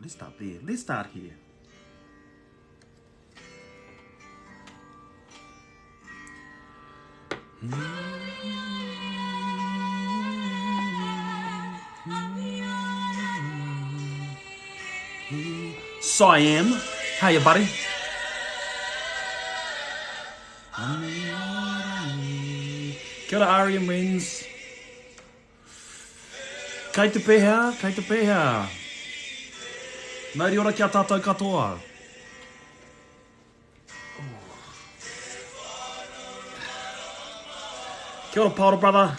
Let's start there. Let's start here. Siam, how you, buddy? Kia ora, Ari and Renz. Kei te pēhea, kei te pēhea. Mauri ora ki a tātou katoa. Kia ora, Paora brother.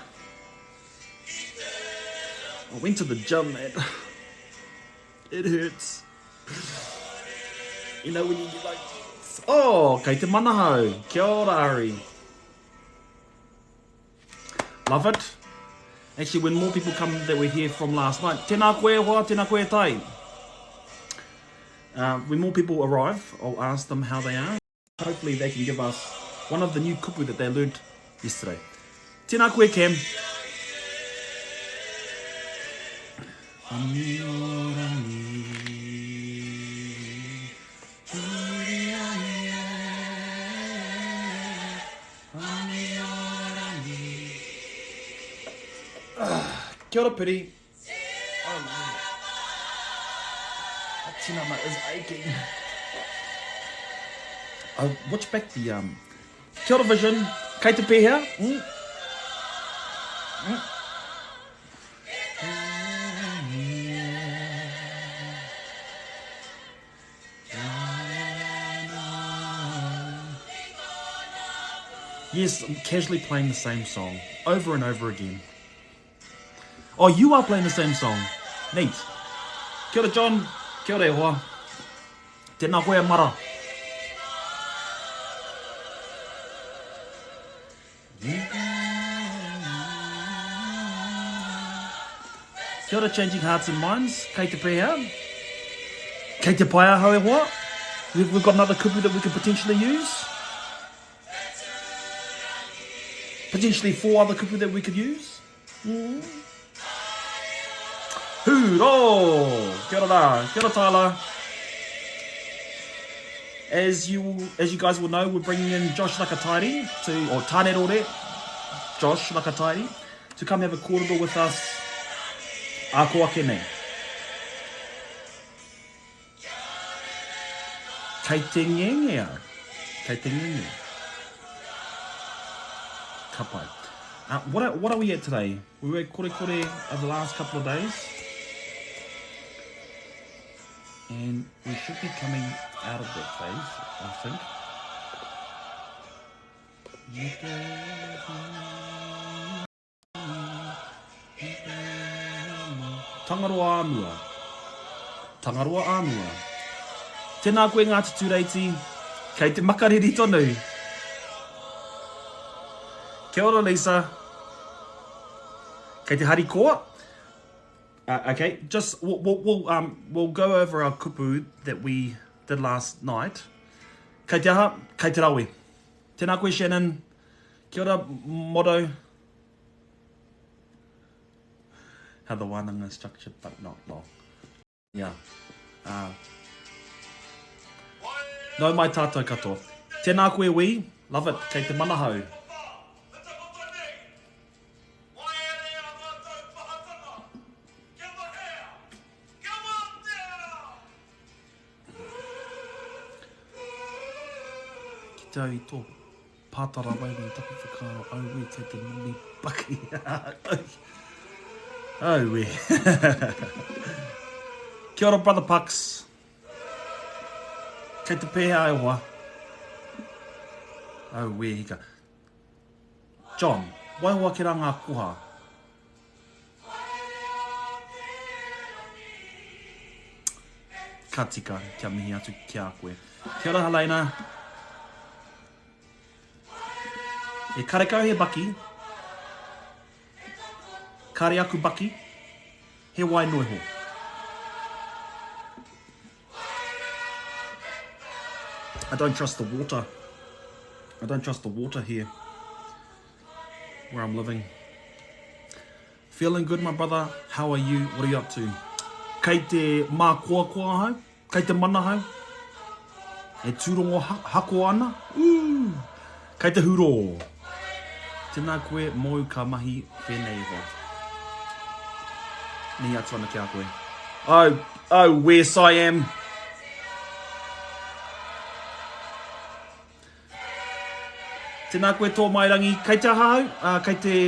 I went to the gym, man. It hurts. You know when you get like, oh, kei te manahau. Kia ora, Ari. Love it. Actually, when more people come that were here from last night, tēnā koe e hoa, tēnā koe e tai. Uh, when more people arrive, I'll ask them how they are. Hopefully they can give us one of the new kupu that they learnt yesterday. Tēnā koe, Cam. Kia ora, Piri. Oh, yeah. That tinana is aching. I watch back the um. Kia ora, Vision. Kei te pēhea? Mm. Mm. Yes, I'm casually playing the same song over and over again. Oh, you are playing the same song. Neat. Kia ora, John. Kia ora, e hoa. Tēnā koe, Mara. Kia ora Changing Hearts and Minds, kei te pēhea? Kei te pai ahau e hoa? We've, we've got another kupu that we could potentially use. Potentially four other kupu that we could use. Mm. Hūrō! Kia ora rā. Kia ora Tyler. As you, as you guys will know, we're bringing in Josh Nakatairi to, or Tāne Rore, Josh Nakatairi, to come have a kōrero with us ā ko ake nei. Kei te ngenge au. Kei te ngenge. Ka pai. Uh, what, are, what are we at today? We were at Kore Kore over the last couple of days. And we should be coming out of that phase, I think. Tangaroa āmua. Tangaroa āmua. Tēnā koe Ngāti Tūreiti. Kei te makariri tonu. Kia ora Lisa. Kei te harikoa? Uh, okay, just we'll, we'll, we'll, um, we'll go over our kupu that we did last night. Kei te aha? Kei te rawe. Tēnā koe Shannon. Kia ora Modo. How the wānanga is structured but not long. Yeah. Uh, nau mai tātou katoa. Tēnā koe Wī. Love it. Kei te manahau. Ki te au i tō pātara waewae taku whakaaro, auē kei te moni paki. Auē. Kia ora brother Pucks. Kei te pēhea e hoa? Auē hika. John, waiho ake rā ngā koha. Ka tika, kia mihi atu ki a koe. Kia ora Halaina. E karekau he baki. Kare aku baki. He wai noiho. I don't trust the water. I don't trust the water here where I'm living. Feeling good, my brother? How are you? What are you up to? Kei te mākoakoa ahau, kei te manahau, e tūrongo hako ana, ū! Kei te hurō! Tēnā koe mōu ka mahi whēnei e hoa. Mihi atu ana ki a koe. Oh, oh, wes I am. Tēnā koe Tōmairangi, kei te aha au, uh, kei te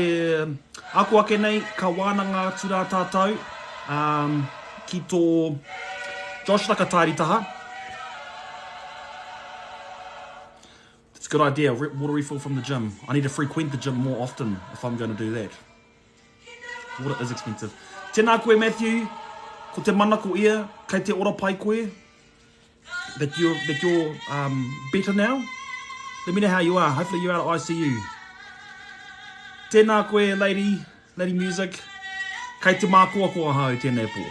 ako ake nei, ka wānanga atu rā tātou um, ki tō Josh Rakatairi taha. It's a good idea, water refill from the gym. I need to frequent the gym more often if I'm going to do that. Water is expensive. Tēnā koe Matthew, ko te manako ia, kei te ora pai koe. That you're, that you're um, better now. Let me know how you are. Hopefully you're out of ICU. Tēnā koe, lady, lady music. Kei te mākoakoa ahau tēnei pō.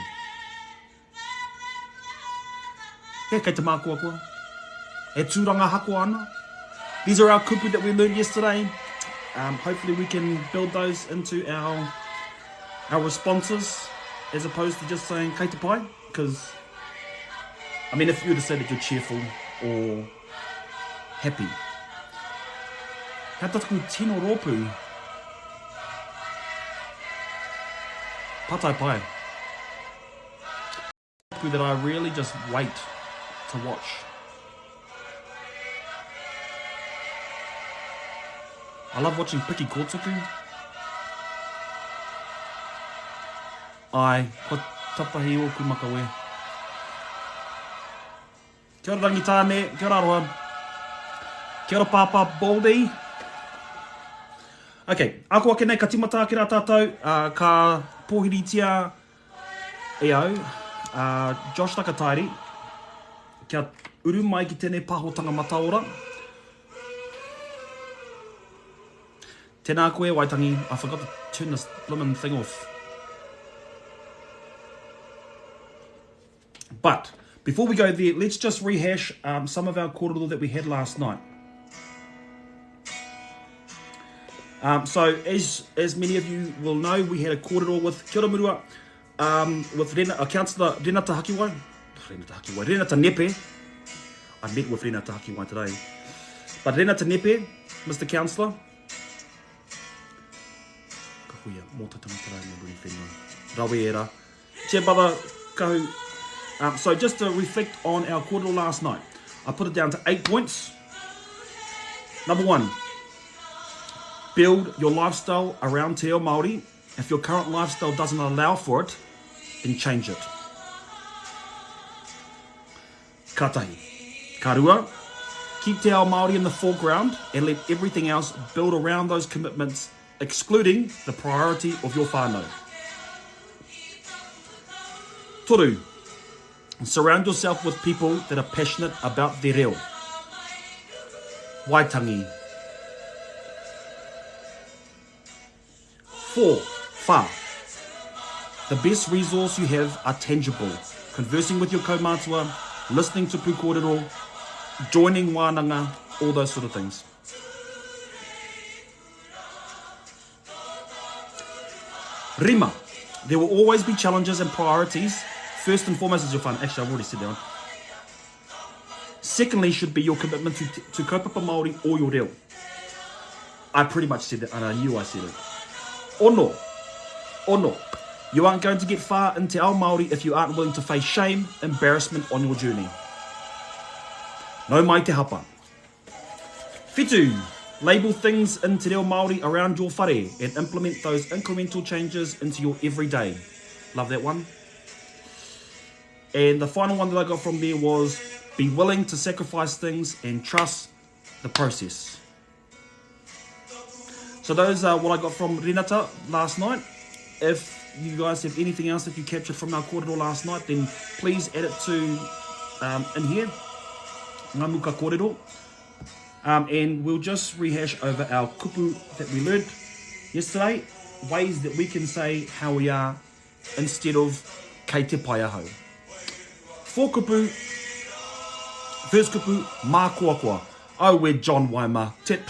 Yeah, kei te mākoakoa. E tūranga hako ana. These are our kupu that we learned yesterday. Um, hopefully we can build those into our our responses as opposed to just saying kei te pai because I mean if you were to say that you're cheerful or happy. Hea taku tino rōpū? Patai pai. That I really just wait to watch. I love watching Piki Kōtuku. Ai, kua tapahi ōku makawe. Kia ora Rangitāne, kia ora Aroha. Kia ora Pāpā Baldy. Ok, ako ake nei ka timata ake rā tātou, uh, ka pōhiritia e au, uh, Josh Takatairi, kia uru mai ki tēnei pāhotanga mataora. Tēnā koe, Waitangi, I forgot to turn this blimmin' thing off. But before we go there, let's just rehash um, some of our kōrero that we had last night. Um, so as as many of you will know, we had a kōrero with Kia ora Murua, um, with Rena, uh, Councillor Renata Hakiwai. Renata Hakiwai, Renata Nepe. I met with Renata Hakiwai today. But Renata Nepe, Mr. Councillor, ka huia, mō ta tangata rā ngā ruri whenua. Rawe e rā. Che brother Kahu. Um, so just to reflect on our kōrero last night, I put it down to eight points. Number one, build your lifestyle around Te Reo Māori. If your current lifestyle doesn't allow for it, then change it. Ka tahi. Ka rua, keep Te Ao Māori in the foreground and let everything else build around those commitments, excluding the priority of your whānau. Toru, surround yourself with people that are passionate about their reo. Waitangi. 4. Whā. The best resource you have are tangible. Conversing with your kaumātua, listening to pūkōrero, joining wānanga, all those sort of things. Rima. There will always be challenges and priorities. First and foremost is your fun. Actually, I've already said that one. Secondly, should be your commitment to, to kaupapa Māori or your reo. I pretty much said that and I knew I said it. Ono. Ono. You aren't going to get far into our Māori if you aren't willing to face shame, embarrassment on your journey. No mai te hapa. Whitu, label things in te reo Māori around your whare and implement those incremental changes into your everyday. Love that one. And the final one that I got from there was be willing to sacrifice things and trust the process. So those are what I got from Renata last night. If you guys have anything else that you captured from our kōrero last night, then please add it to um, in here, Ngā Muka Kōrero. Um, and we'll just rehash over our kupu that we learned yesterday, ways that we can say how we are instead of kei te pai ahau. For kupu, first kupu, mākoakoa. Oh, we're John Waima. Tip.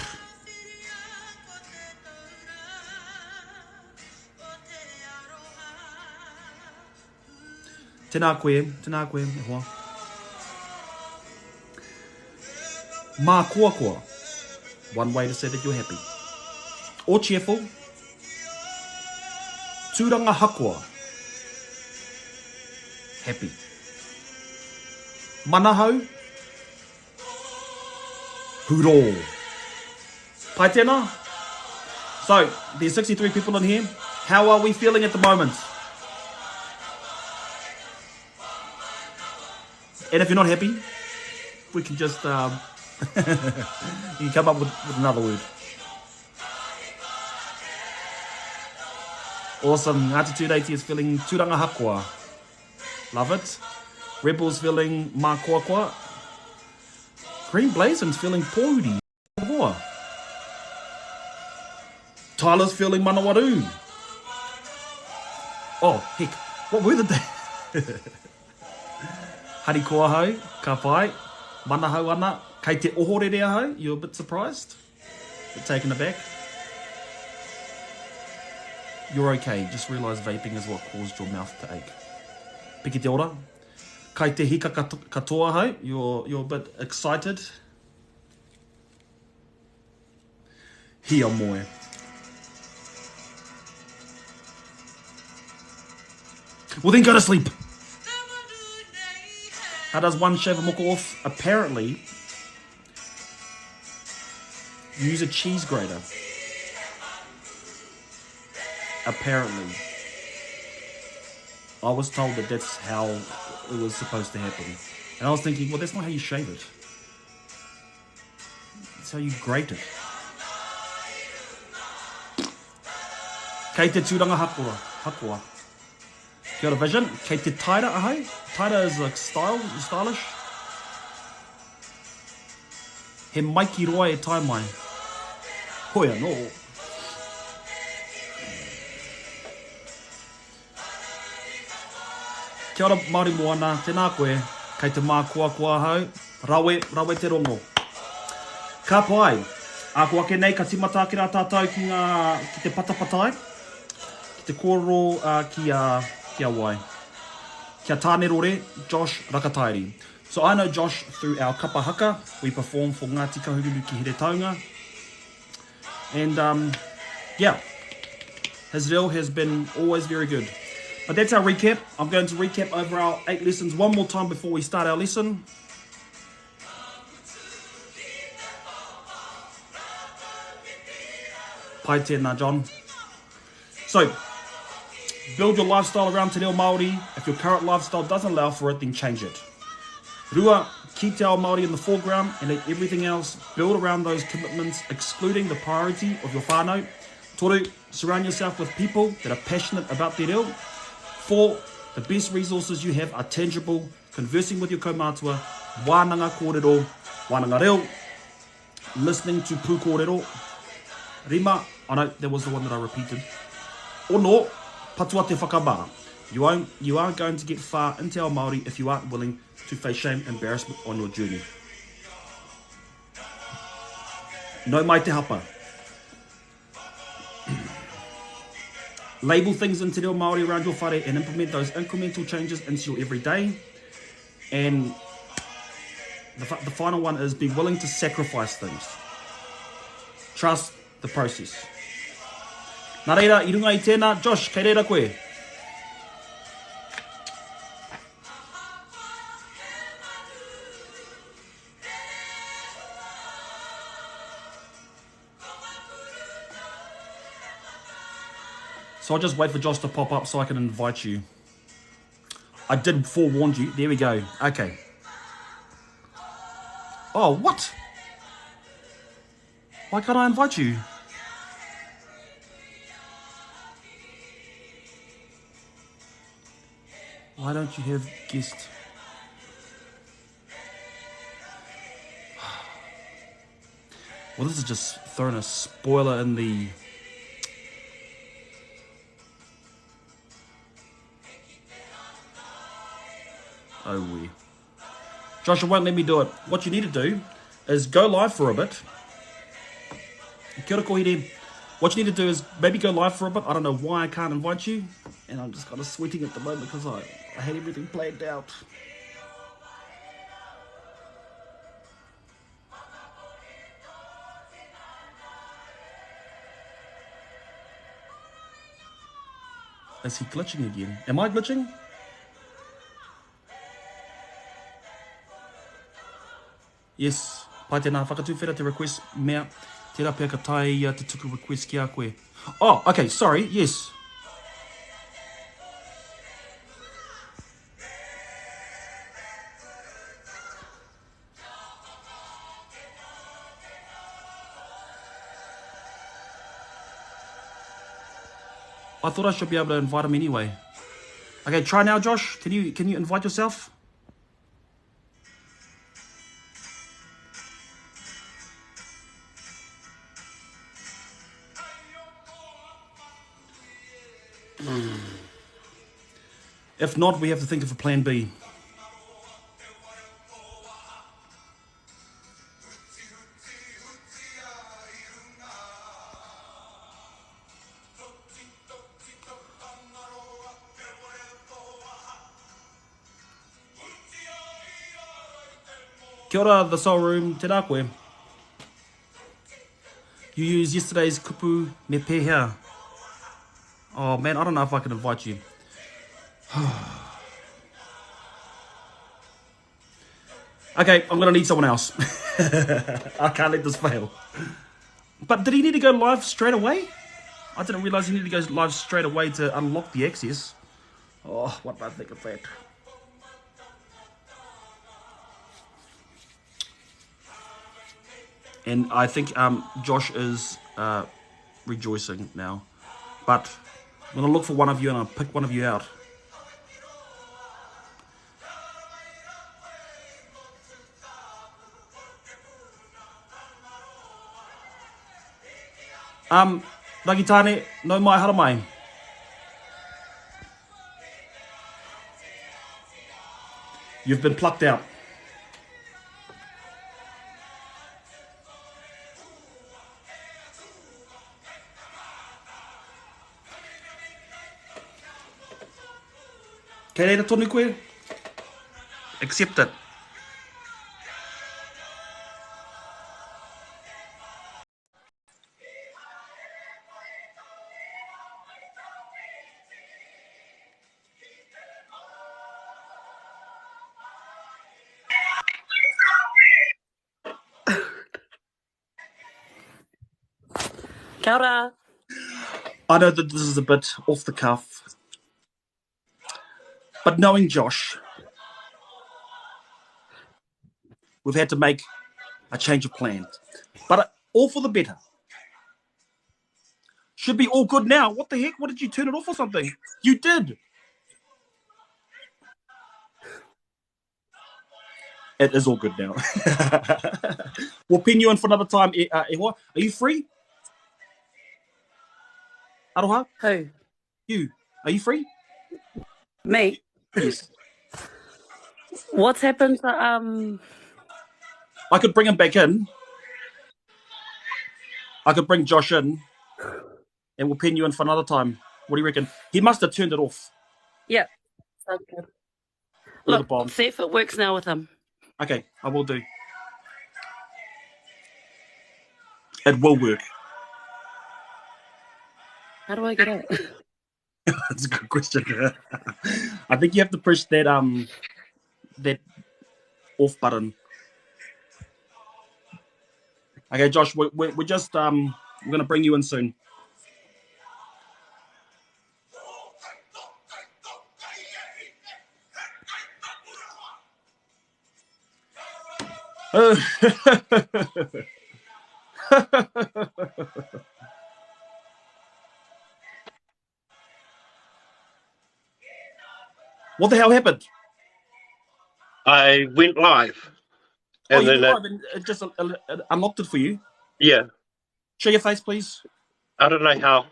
Tēnā koe, tēnā koe, e hoa. Mākoakoa. One way to say that you're happy. Or cheerful. Tūranga hakoa. Happy. Manahau. Hurō. Pai tēnā? So, there's 63 people in here. How are we feeling at the moment? And if you're not happy, we can just, um, you can come up with, with another word. Awesome. Ngāti Tūreiti is feeling tūranga hakoa. Love it. Rebels feeling mākoakoa. Green Blazon's feeling pōuri. Hoa. Tyler's feeling manawarū. Oh, heck. What were the day? Harikoa ahau, ka pai. Manahau ana. Kei te ohorere ahau, you're a bit surprised? A bit taken aback? You're okay, just realise vaping is what caused your mouth to ache. Piki te ora. Kai te hika katoa ahau, you're, you're a bit excited. Hiamoe. Well then go to sleep. How does one shave a moko off? Apparently, use a cheese grater. Apparently. I was told that that's how it was supposed to happen. And I was thinking, well, that's not how you shave it. That's how you grate it. Kei te tūranga hakoa. Hakoa. Kia ora Vision. Kei te taira ahau. Taira is like style, stylish. He maiki roa e tae mai. Hoi anō. Kia ora Māori Moana, tēnā koe, kei te mākoakoa ahau, rawe, rawe te rongo. Ka pai, ā ko ake nei ka tīmata ake rā tātou ki ngā, ki te patapatai, ki te kōrero ki a, ki a wai? Ki a Tānerore, Josh Rakatairi. So I know Josh through our kapa haka, we perform for Ngāti Kahungunu ki Heretaunga, And um, yeah, his reo has been always very good. But that's our recap. I'm going to recap over our eight lessons one more time before we start our lesson. Pai tēnā, John. So, build your lifestyle around te reo Māori. If your current lifestyle doesn't allow for it, then change it. Rua, keep te ao Māori in the foreground and let everything else build around those commitments, excluding the priority of your whānau. Toru, surround yourself with people that are passionate about te reo. Four, the best resources you have are tangible, conversing with your kaumātua, wānanga kōrero, wānanga reo, listening to pūkōrero. Rima, oh no, that was the one that I repeated. Ono, patua te whakamā. You aren't, you aren't going to get far in te ao Māori if you aren't willing to face shame, embarrassment on your journey. No mai te hapa. Label things in te reo Māori around your whare and implement those incremental changes into your everyday. And the, the final one is be willing to sacrifice things. Trust the process. Nā reira, i runga i tēnā, Josh, kei reira koe? So I'll just wait for Josh to pop up so I can invite you. I did forewarn you. There we go. Okay. Oh, what? Why can't I invite you? Why don't you have guest? Well, this is just throwing a spoiler in the... Oh, we. Joshua won't let me do it. What you need to do is go live for a bit. Kia ora kohiri. What you need to do is maybe go live for a bit. I don't know why I can't invite you. And I'm just kind of sweating at the moment because I... I had everything planned out. Is he glitching again? Am I glitching? Yes, pai tēnā, whakatuwhera te request mea, tērā pea ka taea ia te tuku request ki a koe. Oh, okay, sorry, yes. I thought I should be able to invite him anyway. Okay, try now, Josh. Can you can you invite yourself? If not, we have to think of a plan B. Kia ora, The Soul Room, tēnā koe. You used yesterday's kupu me pēhea. Oh man, I don't know if I can invite you. okay, I'm gonna need someone else. I can't let this fail. But did he need to go live straight away? I didn't realize he needed to go live straight away to unlock the access. Oh, what did I think of that? And I think um, Josh is uh, rejoicing now. But I'm going to look for one of you and I'll pick one of you out. Um, Rangitane, no mai haramai. You've been plucked out. Kei reira tonu koe? Accept it. Kia ora. I know that this is a bit off the cuff, but knowing Josh, we've had to make a change of plans, but uh, all for the better. Should be all good now. What the heck? What did you turn it off or something? You did. It is all good now. we'll pin you in for another time. Uh, Ehoa. Are you free? Aroha? Who? You. Are you free? Me? Yes. What's happened to um I could bring him back in. I could bring Josh in and we'll pin you in for another time. What do you reckon? He must have turned it off. Yeah. Sounds good. Look, bomb. see if it works now with him. Okay, I will do. It will work. How do I get out? That's a good question. I think you have to push that um that off button. Okay, Josh, we, we, we're just um we're gonna bring you in soon. what the hell happened? I went live. And oh, you then went live and it just uh, uh, unlocked it for you? Yeah. Show your face, please. I don't know how.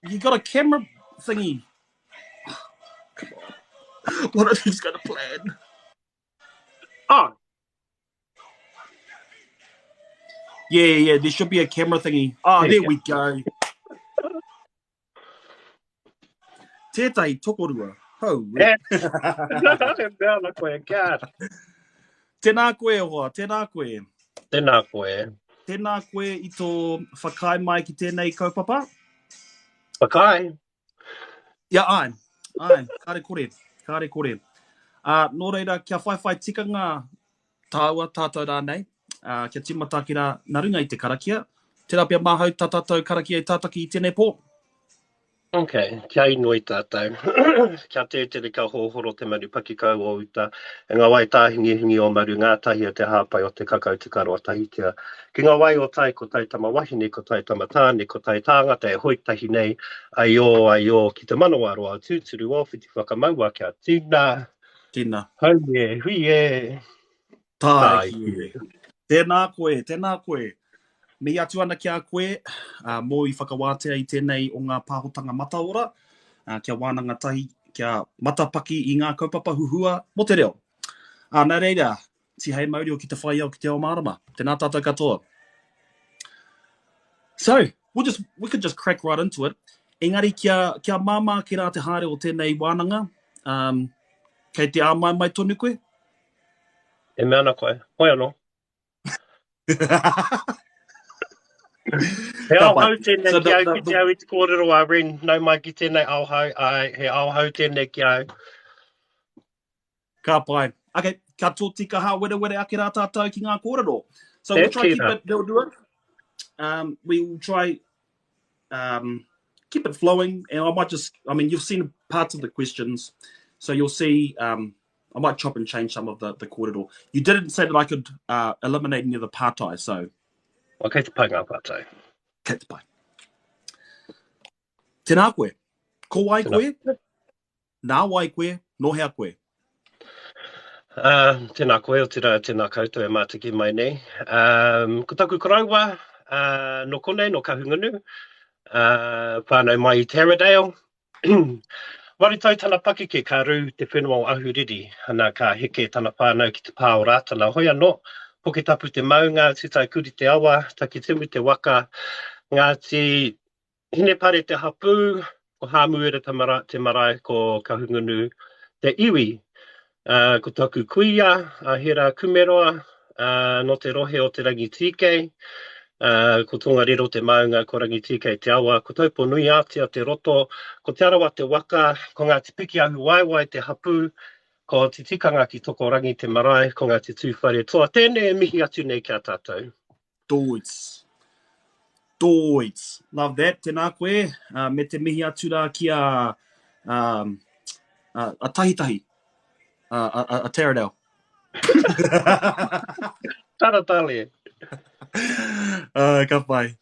you got a camera thingy. Come on. What are these got a plan? Oh. Yeah, yeah, yeah, there should be a camera thingy. Oh, there, there we go. Tētahi tokorua. Hau. E mea ana koe, God. Tēnā koe, hoa, tēnā koe. Tēnā koe. Tēnā koe i tō whakaae mai ki tēnei kaupapa. Whakaae? Ia, āe, āe, kāre kore, kāre kore. Ā, nō reira, kia whaiwhai tikanga tāua, tātou rānei, ā, kia tīmata ake rā nā runga i te karakia. Tērā pea māhau tā tātou karakia i tātaki i tēnei pō. Ok, kia inoi tātou. Kia tētere, kia hohoro te maru pakikau o uta, e ngā wai tāhingihingi o maru ngātahi o te hāpai o te kakau te karoa tahitia. Ki ngā wai o tai, ko tai tama wahine, ko tai tama tāne, ko tai tāngata e hoe tahi nei, aiō, aiō, ki te manawa roa tūturu o whiti whakamaua kia tina. Tina. Hau e, hui e. Tāiki e. Tēnā koe, tēnā koe. Mihi atu ana ki a koe, ā, mōu i whakawātea i tēnei o ngā pāhotanga mataora, ā, kia wānanga tahi, kia matapaki i ngā kaupapa huhua mō te reo. Ā, nā reira, tihei maurio ki te whai ao ki te ao mārama. Tēnā tātou katoa. So, we'll just, we could just crack right into it. Engari kia, kia māmā ake rā te haere o tēnei wānanga, um, kei te āmaimai tonu koe? E mea ana koe, hoi anō. He ao hou tēnei so ki au, ki te au i te kōrero a Ren, nau mai ki tēnei ao hou, ai, he ao hou tēnei ki au. Ka pai. Okay, ka tōtika hāwerewere ake rā tātou ki ngā kōrero. So we'll try keep it reo rua. Um, we will try um, keep it flowing and I might just, I mean, you've seen parts of the questions, so you'll see um, I might chop and change some of the, the kōrero. You didn't say that I could uh, eliminate any of the pātai, so... Well, kei te pai ngā pātai. Kei te pai. Tēnā koe. Ko wai koe? Nā wai koe? Nō hea koe? Uh, tēnā koe, otirā, tēnā koutou e mātaki mai nei. Um, ko taku koroua, uh, nō konei, nō Kahungunu, uh, whānau mai i Taradale, Waru tau tana pakeke ka rū te whenua o Ahuriri, ana ka heke tana whānau ki te pā o Rātana. Hoi anō, Puketapu te maunga, Tūtaekuri te awa, Takitimu te waka, Ngāti Hinepare te hapū, ko Hāmuera te marae, ko Kahungunu te iwi. Uh, ko taku kuia, a Hera Kumeroa, uh, nō te rohe o Te Rangitīkei, uh, ko Tongariro te maunga, ko Rangitīkei te awa, ko Taupō-nui-ā-Tia te roto, ko Te Arawa te waka, ko Ngāti Pikiahuwaewae te hapū, ko Te Tikanga ki Tokorangi te marae, ko Ngāti Tūwharetoa. Tēnei e mihi atu nei ki a tātou. Doits. Doits. Love that. Tēnā koe. Uh, me te mihi atu rā ki a, um, a, a Tahitahi, a, a, a, a Taradale. Taratale. Uh, ka pai.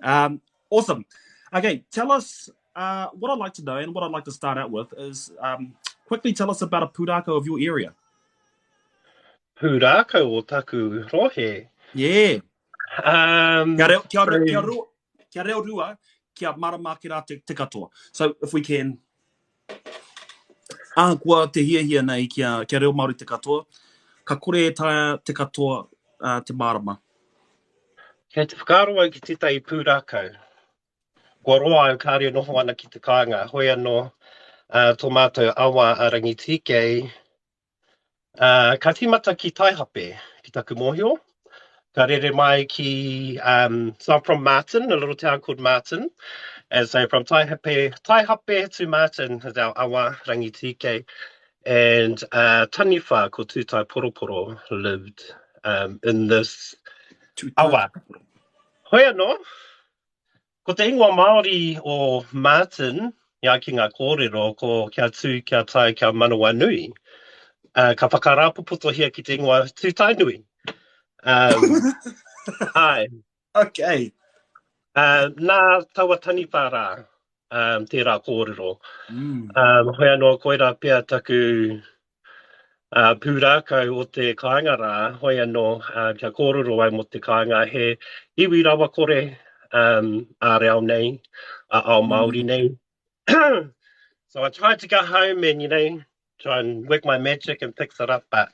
Um, awesome. Okay, tell us uh, what I'd like to know and what I'd like to start out with is um, quickly tell us about a pūrākau of your area. Pūrākau o taku rohe? Yeah. Um, kia reo, kia reo, kia reo, kia reo rua, kia marama ake rā te, te katoa. So, if we can, ahakoa te hiahia nei kia, kia reo Māori te katoa, ka kore e taea te katoa uh, te mārama. Kei te whakaaro au ki tētahi pūrākau. Kua roa au kāre e noho ana ki te kāinga, hoi anō uh, tō mātou awa a Rangitīkei, uh, ka tīmata ki Taihape, ki taku mōhio. Ka rere mai ki, um, so I'm from Marton, a little town called Marton. And so from Taihape, Taihape to Marton is our awa, Rangitīkei. And uh, taniwha ko Tūtai Poroporo lived um, in this Tūtai awa. Hoi anō, Ko te ingoa Māori o Martin, e ai ki ngā kōrero, ko Kia Tū, Kia Tae, Kia Manawanui. Uh, ka whakarāpopotohia ki te ingoa Tūtaenui. Um, ai. Okay. Uh, nā taua taniwha rā, um, tērā kōrero. Mm. Um, hoi anō, koirā pea taku uh, pūrākau o te kāinga rā, hoi anō, uh, kia kōrero au mō te kāinga, he iwi rawakore um, ā-reo nei, ā-ao Māori mm. nei. so I tried to go home and, you know, try and work my magic and fix it up, but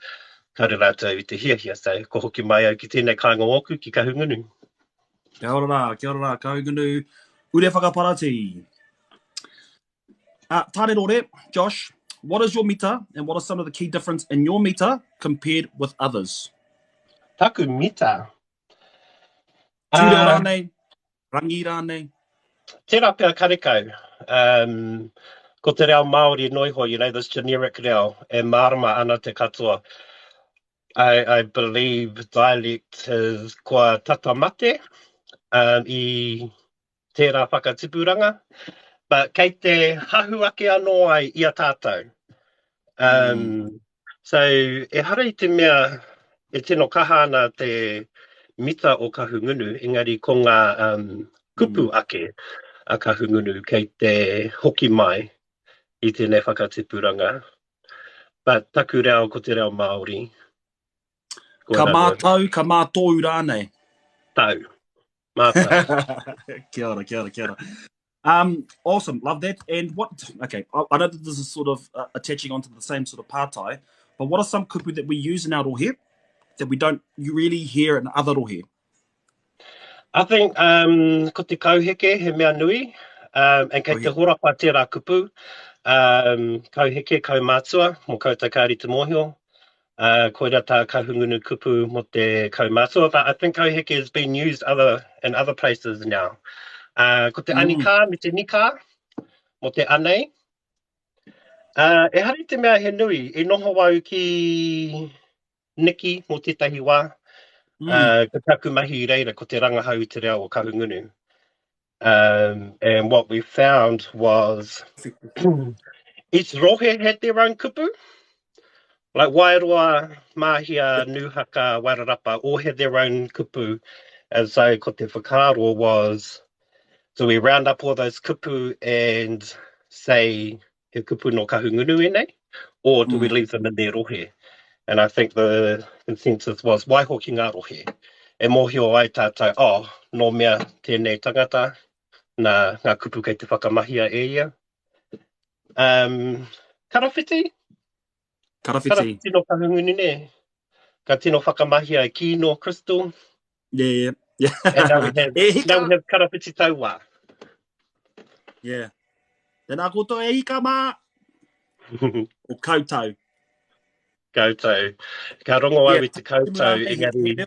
kāre rātou i te hiahia, so ko hoki mai au ki tēnei kāinga ōku, ki Kahungunu. Kia ora rā, kia ora rā, Kahungunu, ure whakaparatī. Uh, Tare Rore, Josh, What is your mita and what are some of the key difference in your mita compared with others? Taku mita? Tūreo uh, rānei, rangi rānei? Tērā pea karekau. Um, ko te reo Māori noiho, you know, this generic reo, e mārama ana te katoa. I, I believe dialect is kua tata mate um, i tērā whakatipuranga, but kei te hahu ake anō ai i a tātou. Um, mm. So, ehara i te mea e tino kaha ana te mita o Kahungunu, engari ko ngā um, kupu mm. ake a Kahungunu kei te hoki mai i tēnei whakatipuranga. But taku reo ko te reo Māori. Ka mātau, ka mātōu rānei? Tau. Mātau. kia ora, kia ora, kia ora. Um, awesome, love that. And what, okay, I, I know that this is sort of uh, attaching onto the same sort of pātai, but what are some kupu that we use in our rohe that we don't you really hear in other rohe? I think um, ko te kauheke he mea nui, um, and kei te horapa tērā kupu, um, kauheke, kaumātua, mō koutou kāri te mōhio. Uh, koira tā Kahungunu kupu mō te kaumātua, but I think kauheke has been used other, in other places now. Uh, ko te mm. anikā me te nikā, mō te anei. Uh, ehara i te mea he nui, i noho au ki Niki mō tētahi wā. Mm. Uh, ko taku mahi i reira, ko te rangahau i te reo o Kahungunu. Um, and what we found was each rohe had their own kupu. Like Wairoa, Mahia, Nuhaka, Wairarapa all had their own kupu. And so ko te whakaaro was, so we round up all those kupu and say he kupu no Kahungunu ēnei, or do mm. we leave them in their rohe? And I think the consensus was, waiho ki ngā rohe. E mōhio ai tātou, oh, nō mea tēnei tangata, nā ngā kupu kei te whakamahia e ia. Um, karawhiti? Karawhiti. Karawhiti no Kahungunu, nē. Ka tino whakamahia e Kino, Crystal. Yeah, yeah. Yeah. And now we have, e now we have Karawhiti Tauā. Yeah. Tēnā koutou e hika mā. o koutou. Koutou. Ka rongo au i te koutou, engari...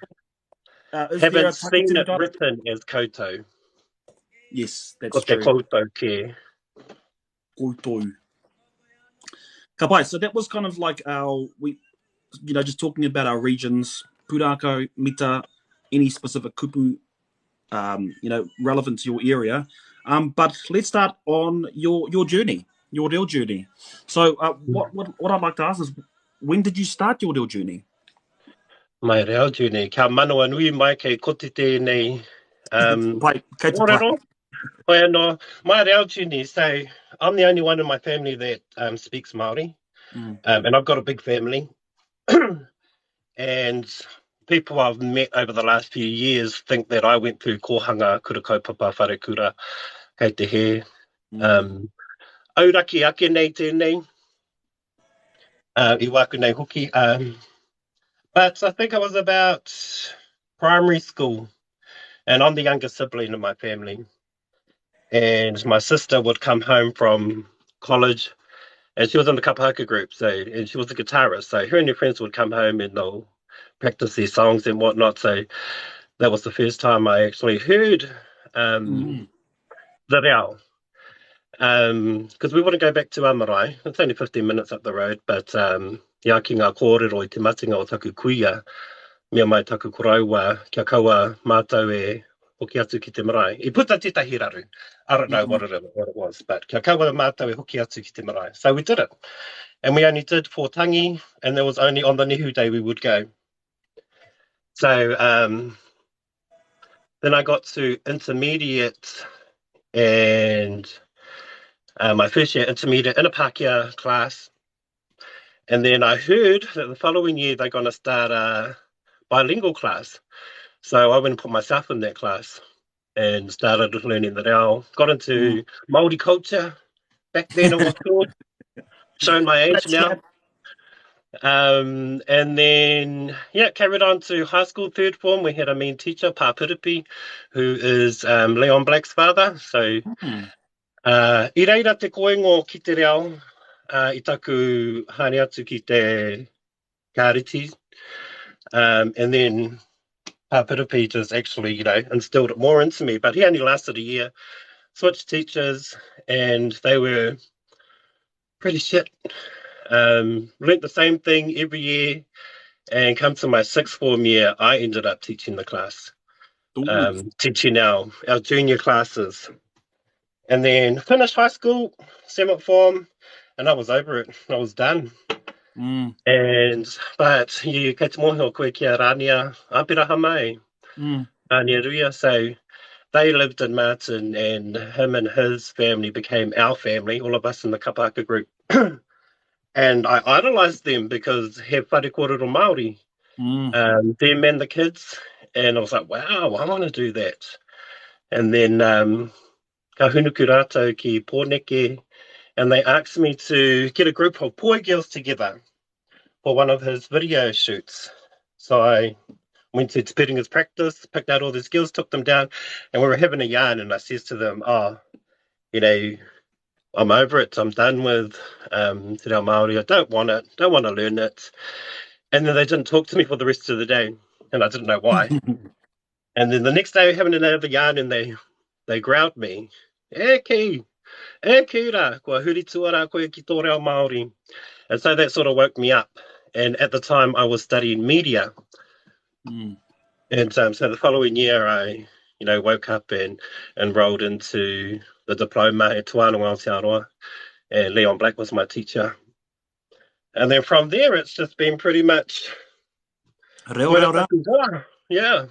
Uh, haven't seen it written as koutou. Yes, that's Ko te true. koutou kē. Koutou. Ka pai. So that was kind of like our, we, you know, just talking about our regions, pūrākau, mita, any specific kupu, um, you know, relevant to your area. Um, but let's start on your, your journey, your real journey. So uh, what, what, what I'd like to ask is, when did you start your real journey? My reo journey. Kia manawa nui mai kei koti tēnei um, pai, kei te pai. Hoi anō, my reo journey. So I'm the only one in my family that um, speaks Māori. Mm. Um, and I've got a big family. and people I've met over the last few years think that I went through kōhanga, kura kaupapa, wharekura, kei te hē. Mm. Um, auraki ake nei tēnei, uh, i wāku nei hoki. Um, but I think I was about primary school, and I'm the youngest sibling in my family. And my sister would come home from college, and she was in the kapahaka group, so and she was a guitarist. So her and her friends would come home and they'll practice their songs and whatnot. So that was the first time I actually heard um, mm. the reo. Because um, we want to go back to our marae. It's only 15 minutes up the road, but um, ia ki ngā kōrero i te matenga o taku kuia, mea mai taku koroua, kia kaua mātou e hoki atu ki te marae. I puta tētahi raru. I don't know what it, what it was, but kia kaua mātou e hoki atu ki te marae. So we did it. And we only did four tangi, and there was only on the Nehu day we would go. So um, then I got to intermediate and uh, my first year intermediate in a Pākehā class. And then I heard that the following year they're going to start a bilingual class. So I went and put myself in that class and started learning the reo. Got into mm. Māori culture back then it was called. Showing my age That's now. Um, and then, yeah, carried on to high school, third form. We had a main teacher, Pa Piripi, who is um, Leon Black's father. So, mm. uh, i reira te koingo ki te reo. uh, i taku haere atu ki te kāreti. Um, and then Pā Piripi just actually, you know, instilled it more into me. But he only lasted a year. Switched teachers, and they were pretty shit. Um, learnt the same thing every year. And come to my sixth form year, I ended up teaching the class, um, teaching our, our junior classes. And then finished high school, seventh form, and I was over it. I was done. Mm. And but you kei te mōhio koe ki a Rania Aperahama e. Mm. Rania Ruia. So they lived in Marton and him and his family became our family, all of us in the Kapahaka group. and I idolized them because he whare kōrero Māori. Mm. Um, them and the kids. And I was like, wow, I want to do that. And then um, ka hunuku rātou ki Pōneke, and they asked me to get a group of poi girls together for one of his video shoots. So I went to Te practice, picked out all these girls, took them down, and we were having a yarn. And I says to them, oh, you know, I'm over it. I'm done with um, Te Reo Māori. I don't want it. Don't want to learn it. And then they didn't talk to me for the rest of the day, and I didn't know why. and then the next day, we were having another yarn, and they they growled me, E ki, e ki rā, kua huri tuara koe ki tō reo Māori. And so that sort of woke me up. And at the time, I was studying media. Mm. And um, so the following year, I, you know, woke up and enrolled into the diploma at Te Wānanga Aotearoa. And Leon Black was my teacher. And then from there, it's just been pretty much... Reo, reo, reo. Yeah.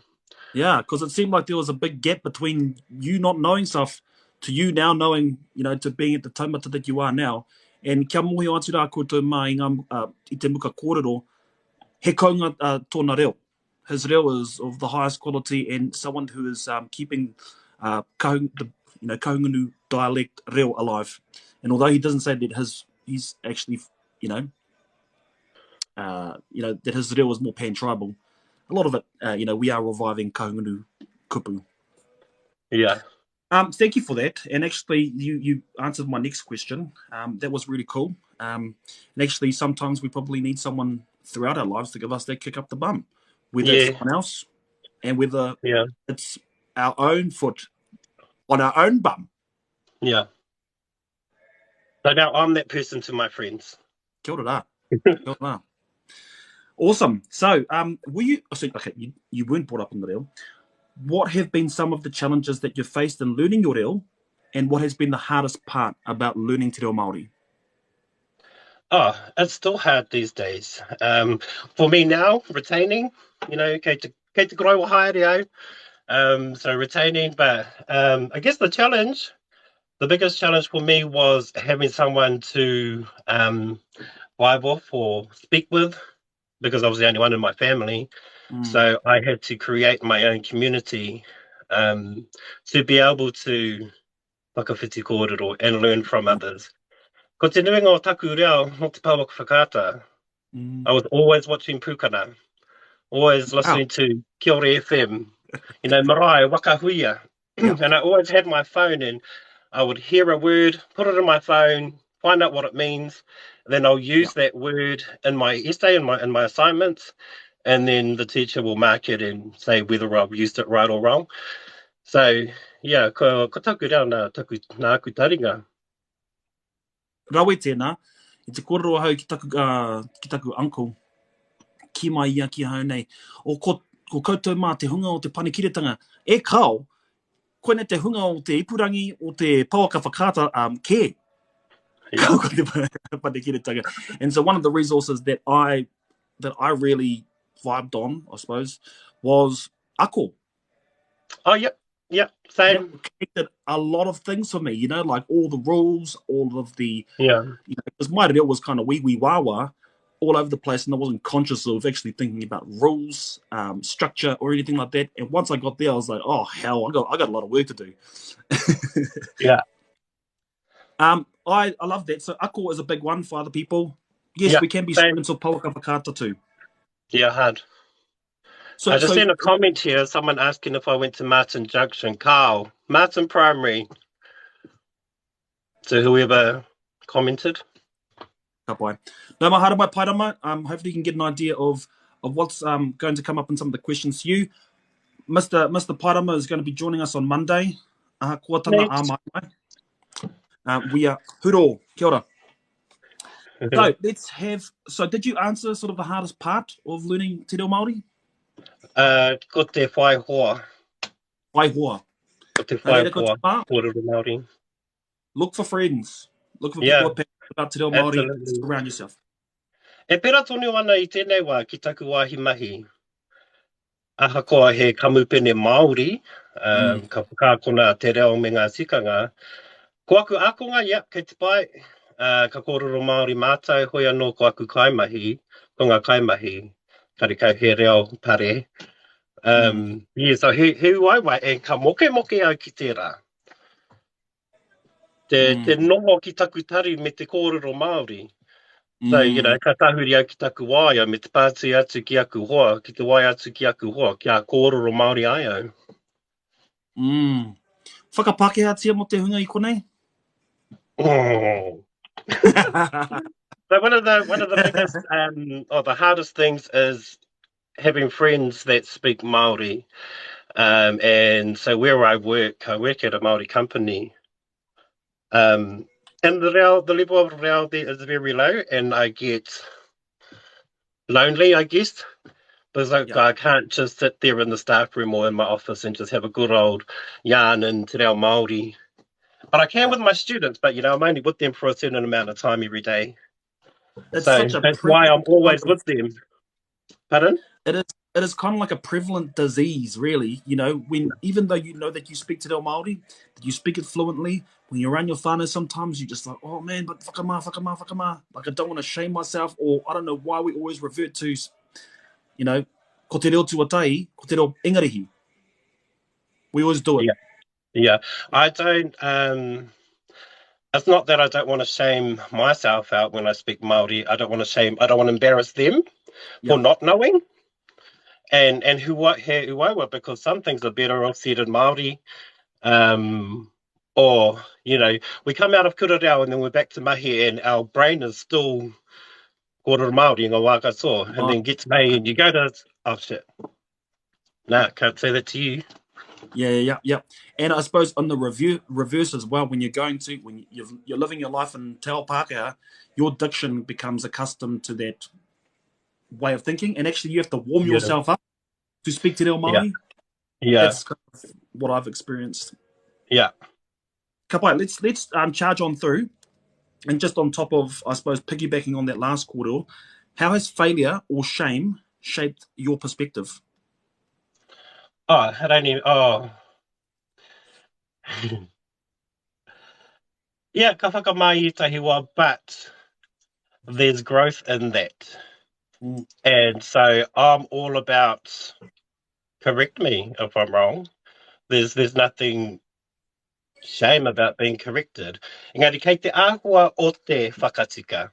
Yeah, because it seemed like there was a big gap between you not knowing stuff to you now knowing, you know, to being at the taumata that you are now. And kia mōhio atu rā koutou mā i, ngā, uh, i te muka kōrero, he kounga uh, tōna reo. His reo is of the highest quality and someone who is um, keeping uh, kahung, the you know, Kahungunu dialect reo alive. And although he doesn't say that his he's actually, you know, uh, you know, that his reo is more pan-tribal, a lot of it, uh, you know, we are reviving Kahungunu kupu. Yeah. Um, thank you for that. And actually, you, you answered my next question. Um, that was really cool. Um, and actually, sometimes we probably need someone throughout our lives to give us that kick up the bum, whether yeah. it's someone else and whether yeah. it's our own foot on our own bum. Yeah. So now I'm that person to my friends. Kia ora rā. Kia ora rā. Awesome. So, um, were you? Oh, so, okay, you, you weren't brought up in the reo. What have been some of the challenges that you've faced in learning your reo, and what has been the hardest part about learning te reo Māori? Oh, it's still hard these days. Um, for me now, retaining, you know, kei te, kei te koroua haere au. Um, so retaining, but um, I guess the challenge, the biggest challenge for me was having someone to um, vibe off or speak with, because I was the only one in my family. Mm. So I had to create my own community um, to be able to whakawhiti kōrero and learn from others. Ko te nuinga o taku reo no te pouaka whakaata. Mm. I was always watching Pukana, always listening wow. to Kiore FM, you know, Marae, Wakahuia. Yeah. and I always had my phone and I would hear a word, put it in my phone, find out what it means, then I'll use yeah. that word in my essay and my in my assignments, and then the teacher will mark it and say whether I've used it right or wrong. So, yeah, ko, ko taku reo nā, taku, nā aku taringa. Rawe tēnā, i te kōrero ahau ki taku, uh, ki taku uncle, ki mai ia ki ahau nei, o ko, ko koutou mā te hunga o te panekiretanga, e kao, koinei te hunga o te ipurangi, o te pouaka whakaata um, kē. Yeah. Ko te panekiretanga. And so one of the resources that I, that I really vibed on, I suppose, was ako. Oh, yep. Yep, same. That connected a lot of things for me, you know, like all the rules, all of the yeah, you know, because my reo was kind of wee wee wah wah all over the place, and I wasn't conscious of actually thinking about rules, um, structure, or anything like that. And once I got there, I was like, oh hell, I got I got a lot of work to do. yeah. Um, I, I love that. So ako is a big one for other people. Yes, yeah, we can be same. students of pouaka whakaata too. Yeah, hard. So, I just so, seen a comment here, someone asking if I went to Martin Junction. Carl, Martin Primary. To whoever commented. Ka pai. No mai, haere mai, Paerama. Um, hopefully you can get an idea of, of what's um, going to come up in some of the questions to you. Mr. Mr. Paerama is going to be joining us on Monday. Ahakoa tana ā mai mai. Uh, we are huro. Kia ora. So let's have. So did you answer sort of the hardest part of learning Te Reo Māori? Uh, ko te whai hoa. Whai hoa. Ko te whai hoa. Kōrero Māori. Look for friends. Look for yeah. people about te reo Māori. Surround yourself. E pera tonu ana i tēnei wā ki taku wāhi mahi. Ahakoa he kamupene Māori, um, mm. ka whakaakona te reo me ngā tikanga. Ko aku ākonga, yep, kei te pai, uh, ka kōrero Māori mātou, hoi anō ko aku kaimahi, ko ngā kaimahi, karekau he reo pare. Um, mm. yeah, so he, he uaua, and ka mokemoke au ki tērā. Te, mm. te noho ki taku tari me te kōrero Māori. Mm. So, you know, ka tahuri au ki taku waea me te pātui atu ki aku hoa, ki te waea atu ki aku hoa, kia kōrero Māori ai au. Mm. Whakapākehātia mō te hunga i konei? Oh. so one of the one of the biggest um, or the hardest things is having friends that speak Māori. Um, and so where I work, I work at a Māori company. Um, and the reo, the level of reo there is very low, and I get lonely, I guess, because I, yeah. I can't just sit there in the staff room or in my office and just have a good old yarn in te reo Māori. But I can with my students, but you know, I'm only with them for a certain amount of time every day. It's so that's why I'm always with them. Pardon? It is it is kind of like a prevalent disease, really. You know, when even though you know that you speak te reo Māori, that you speak it fluently, when you're around your whānau, sometimes you just like, oh man, but whakamā, whakamā, whakamā. Like I don't want to shame myself, or I don't know why we always revert to, you know, ko te reo tuatahi, ko te reo Ingarihi. We always do it. Yeah. Yeah, I don't. Um, it's not that I don't want to shame myself out when I speak Māori. I don't want to shame. I don't want to embarrass them yeah. for not knowing. And and who what he uaua because some things are better off said in Māori. Um, or you know, we come out of kura reo and then we're back to mahi and our brain is still kōrero Māori i ngā wā katoa. And then get to mahi and you go to oh shit. Nah, can't say that to you. Yeah, yeah, yeah. And I suppose on the review reverse as well, when you're going to when you've, you're living your life in Te Ao Pākehā, your diction becomes accustomed to that way of thinking, and actually you have to warm yeah. yourself up to speak to reo Māori. Yeah. yeah. That's kind of what I've experienced. Yeah. Ka pai, let's, let's um, charge on through. And just on top of, I suppose, piggybacking on that last kōrero, how has failure or shame shaped your perspective? Oh, I don't even, oh. yeah, ka whakamā i ētahi wā, but there's growth in that. Mm. And so I'm all about, correct me if I'm wrong, there's, there's nothing shame about being corrected. Engari kei te āhua o te whakatika.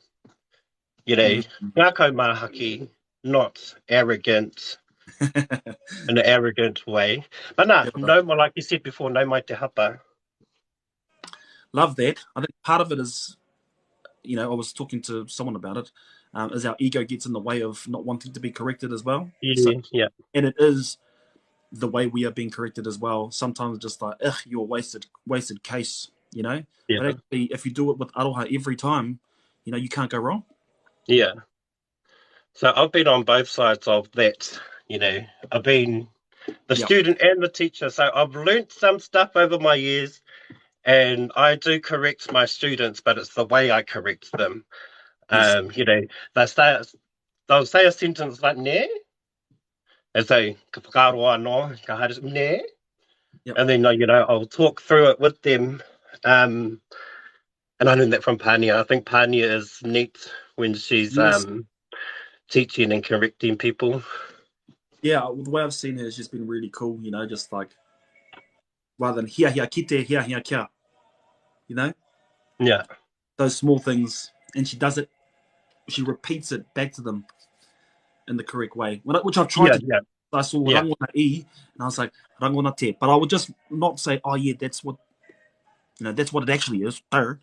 You know, mm. ngākau māhaki, not arrogant in an arrogant way. But nah, no more, like you said before, no mai te hapa. Love that. I think part of it is, you know, I was talking to someone about it, um, is our ego gets in the way of not wanting to be corrected as well. Yeah, so, yeah. And it is the way we are being corrected as well. Sometimes just like, ugh, you're wasted, wasted case, you know? Yeah. But actually, if you do it with aroha every time, you know, you can't go wrong. Yeah. So I've been on both sides of that, you know. I've been the yep. student and the teacher. So I've learnt some stuff over my years and I do correct my students, but it's the way I correct them. Yes. Um, you know, they say, they'll say a sentence like, ne, and say, ka whakaaro anō, ka haere, ne. Yep. And then, you know, I'll talk through it with them. Um, and I learned that from Pania. I think Pania is neat when she's yes. um, teaching and correcting people. Yeah, the way I've seen her, she's been really cool, you know, just like rather than hia hia kite, hia hia kia, you know? Yeah. Those small things. And she does it, she repeats it back to them in the correct way, which I've tried yeah, to yeah. I saw yeah. rangona e, and I was like, rangona te. But I would just not say, oh, yeah, that's what, you know, that's what it actually is. It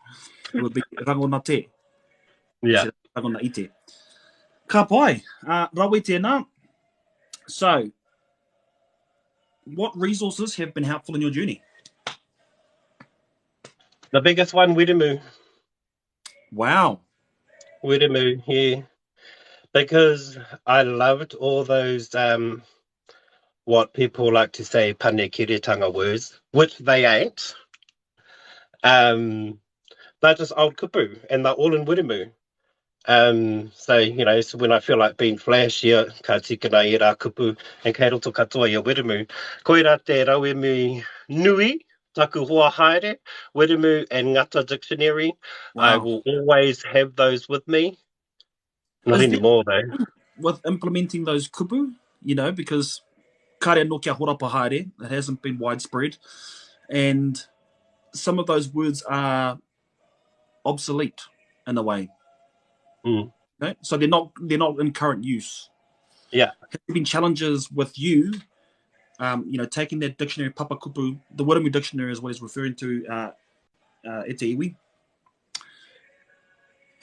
would be rangona te. Yeah. Rangona i te. Ka pai. Uh, rawe tēnā. So, what resources have been helpful in your journey? The biggest one, Wiremu. Wow. Wiremu, yeah. Because I loved all those, um, what people like to say, panekiretanga words, which they ain't. Um, they're just old kupu and they're all in Wiremu. Um, so, you know, so when I feel like being flashy, ka tikina i rā kupu and kei roto katoa i a Wiremu. Koira te rauemi nui, taku hoa haere, Wiremu and Ngata Dictionary. Wow. I will always have those with me. Not Is anymore, though. With implementing those kupu, you know, because kare no kia horapa haere, it hasn't been widespread. And some of those words are obsolete in a way. Mm. Okay? So they're not they're not in current use. Yeah. Have there been challenges with you, um, you know, taking that dictionary Papakupu, the Wiremu dictionary is what he's referring to, uh, uh, e te iwi.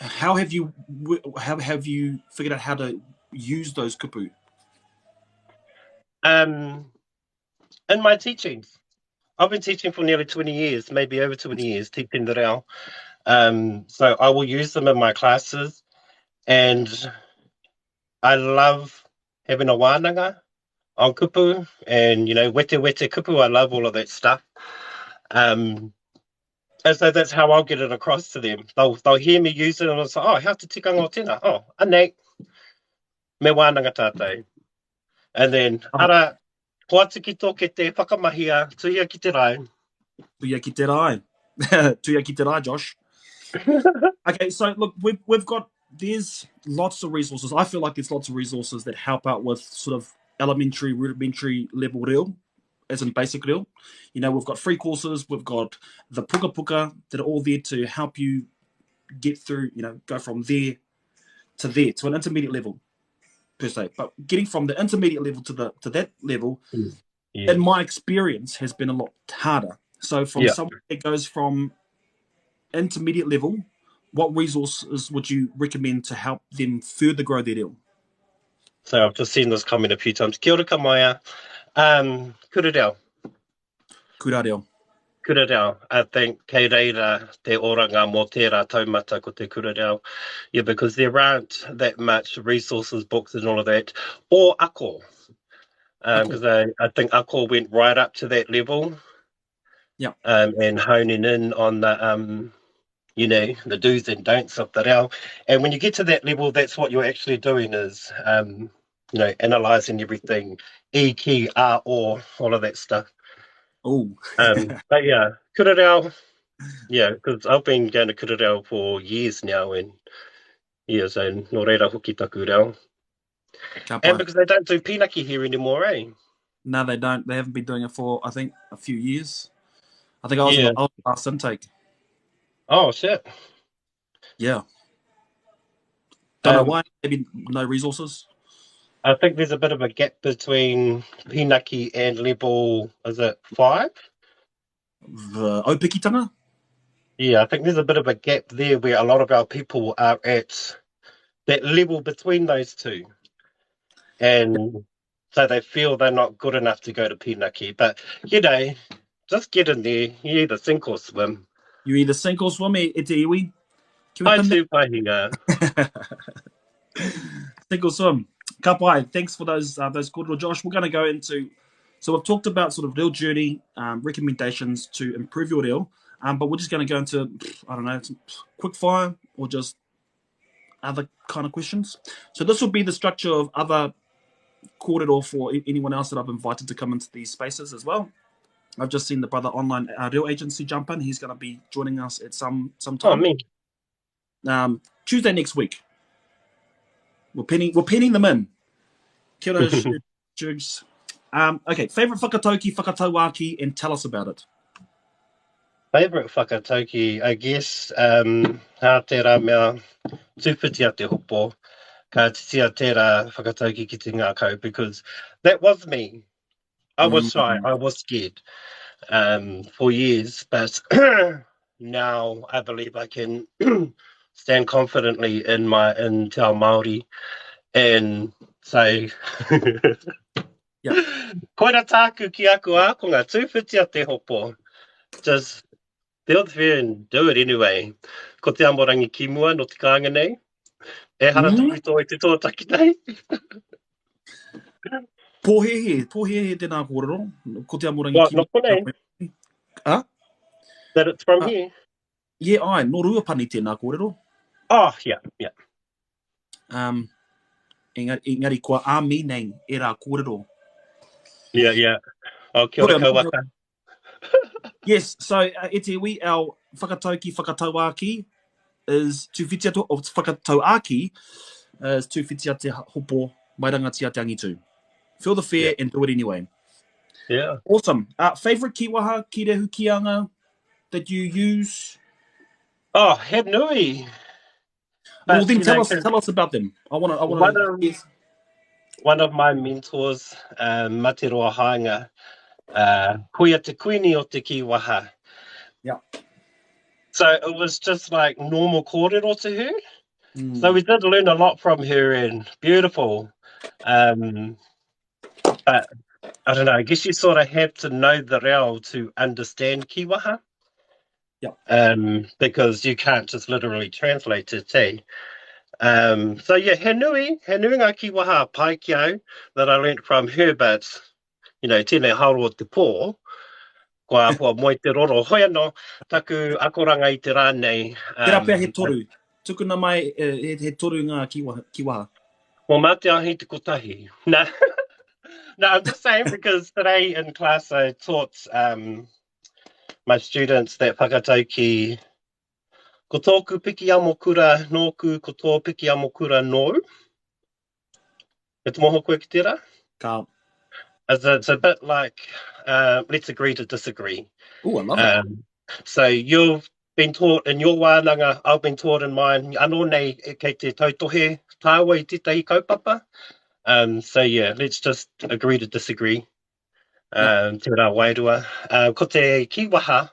How have you how have you figured out how to use those kupu? Um, in my teachings. I've been teaching for nearly 20 years, maybe over 20 years, teaching the reo. Um, so I will use them in my classes. And I love having a wānanga on kupu and, you know, wete wete kupu. I love all of that stuff. Um, and so that's how I'll get it across to them. They'll, they'll hear me use it and I'll say, oh, how te tikanga o tēnā? Oh, anei, me wānanga tātou. And then, ara, Hoatu ki tō kete, whakamahia, tuhia ki te rae. Tuhia ki te rae. tuhia ki te rae, Josh. okay, so look, we've, we've got, there's lots of resources. I feel like there's lots of resources that help out with sort of elementary, rudimentary level reo, as in basic reo. You know, we've got free courses, we've got the puka puka that are all there to help you get through, you know, go from there to there, to an intermediate level per se. But getting from the intermediate level to the to that level, mm. yeah. in my experience, has been a lot harder. So from yeah. someone that goes from intermediate level, what resources would you recommend to help them further grow their deal? So I've just seen this comment a few times. Kia ora ka maia. Um, kura reo. Kura reo. Kura reo. I think kei reira te oranga mō tērā taumata ko te kura reo. Yeah, because there aren't that much resources, books and all of that. Or ako. Because um, I, I think ako went right up to that level. Yeah. Um, and honing in on the, um, you know, the do's and don'ts of the reo. And when you get to that level, that's what you're actually doing is, um, you know, analyzing everything, E, K, R, O, all of that stuff. Oh. um, but yeah, kura reo, yeah, because I've been going to kura reo for years now and yeah, so nō reira hoki taku reo. And because they don't do pinaki here anymore, eh? No, they don't. They haven't been doing it for, I think, a few years. I think I was, yeah. in the, last intake. Oh, shit. Yeah. Don't um, know why. Maybe no resources. I think there's a bit of a gap between Pinaki and level, is it five? The Opikitanga? Yeah, I think there's a bit of a gap there where a lot of our people are at that level between those two. And so they feel they're not good enough to go to Pinaki. But, you know, just get in there. You either sink or swim. You either sink or swim, e, e te iwi. Pai tū pahinga. Sink or swim. Ka pai. Thanks for those uh, those kōrero, Josh. We're going to go into... So we've talked about sort of real journey, um, recommendations to improve your reo, um, but we're just going to go into, I don't know, quick fire or just other kind of questions. So this will be the structure of other kōrero for anyone else that I've invited to come into these spaces as well. I've just seen the brother online uh, real agency jump in. He's going to be joining us at some some oh, time. Oh, me. Um, Tuesday next week. We're pinning we're pinning them in. Kia ora, Jugs. Um, okay, favorite whakatauki, whakatauaki, and tell us about it. Favorite whakatauki, I guess, um, hā tērā mea, tūwhitia te hopo, ka titia tērā whakatauki ki te ngākau, because that was me. I was shy, mm. I was scared um, for years, but now I believe I can stand confidently in my in te ao Māori and say Yeah. Koira tāku ki aku ākonga, tūwhitia te hopo. Just feel the fear and do it anyway. Ko te amorangi ki mua no te kāinga nei. Ehara mm. taku tō i te tōtaki nei. Pōhēhē, pōhēhē tēnā kōrero. Ko te amorangi well, ki mua. No konei. Ah? That it's from ah. here. Yeah, ai, nō Ruapani tēnā kōrero. Oh, yeah, yeah. Um, engari, engari kua āmi nei e rā kōrero. Yeah, yeah. Oh, kia ora kauaka. yes, so uh, e te iwi, our whakatauki whakatauāki is tūwhitia te, oh, whakatauāki uh, is tūwhitia te hopo mairangatia te angitu. Feel the fear yeah. and do it anyway. Yeah. Awesome. Uh, favorite kiwaha, kirehu kianga that you use? Oh, he nui. But, well, then tell know, us tell us about them. I want to. I want to. Yes. One of my mentors, um, Materoa Haenga, uh, koia te kuini o te kiwaha. Yeah. So it was just like normal kōrero to her. Mm. So we did learn a lot from her and beautiful. Um, but I don't know, I guess you sort of have to know the reo to understand kiwaha. Yeah. Um, because you can't just literally translate it, eh? Um, so yeah, he nui, he nui ngā kiwaha pai ki au that I learnt from her, but, you know, tēnei haoro o te pō, kua āhua moe te roro. Hoi anō, taku akoranga i te rā nei. Um, Tērā pea he toru. Tukuna mai he, he toru ngā kiwaha. kiwaha. Well, mā te ahi te kotahi. No. no, I'm just saying because today in class I taught um, my students that whakatauki, ko tōku piki amokura nōku, ko tō piki amokura nōu. E te moho koe ki tērā? Ka. It's a, it's a bit like, uh, let's agree to disagree. Ooh, I love it. Um, so you've been taught in your wānanga, I've been taught in mine, anō nei e kei te tautohe tāua i tētahi kaupapa. Um, so yeah, let's just agree to disagree. Um, tērā wairua. Uh, ko te kīwaha,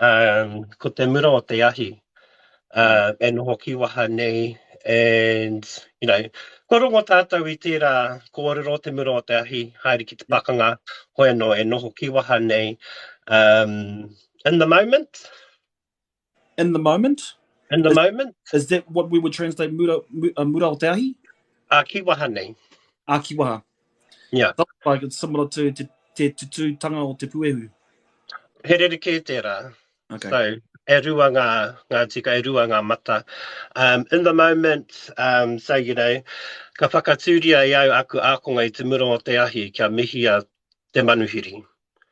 um, ko te mura o te ahi, uh, e noho kīwaha nei, and, you know, kua rongo tātou i tērā kōrero te mura o te ahi, haere ki te pakanga, hoi anō e noho kīwaha nei, um, in the moment. In the moment? In the is, moment. Is that what we would translate mura, uh, mura o te ahi? A kiwaha nei. A kiwaha. Yeah. That's like it's similar to te, te tutūtanga o te puehu. He rerekē tērā. Okay. So, e rua ngā, ngā tika, e rua ngā mata. Um, in the moment, um, so, you know, ka whakatūria i au aku ākonga i te mura o te ahi kia mihia te manuhiri.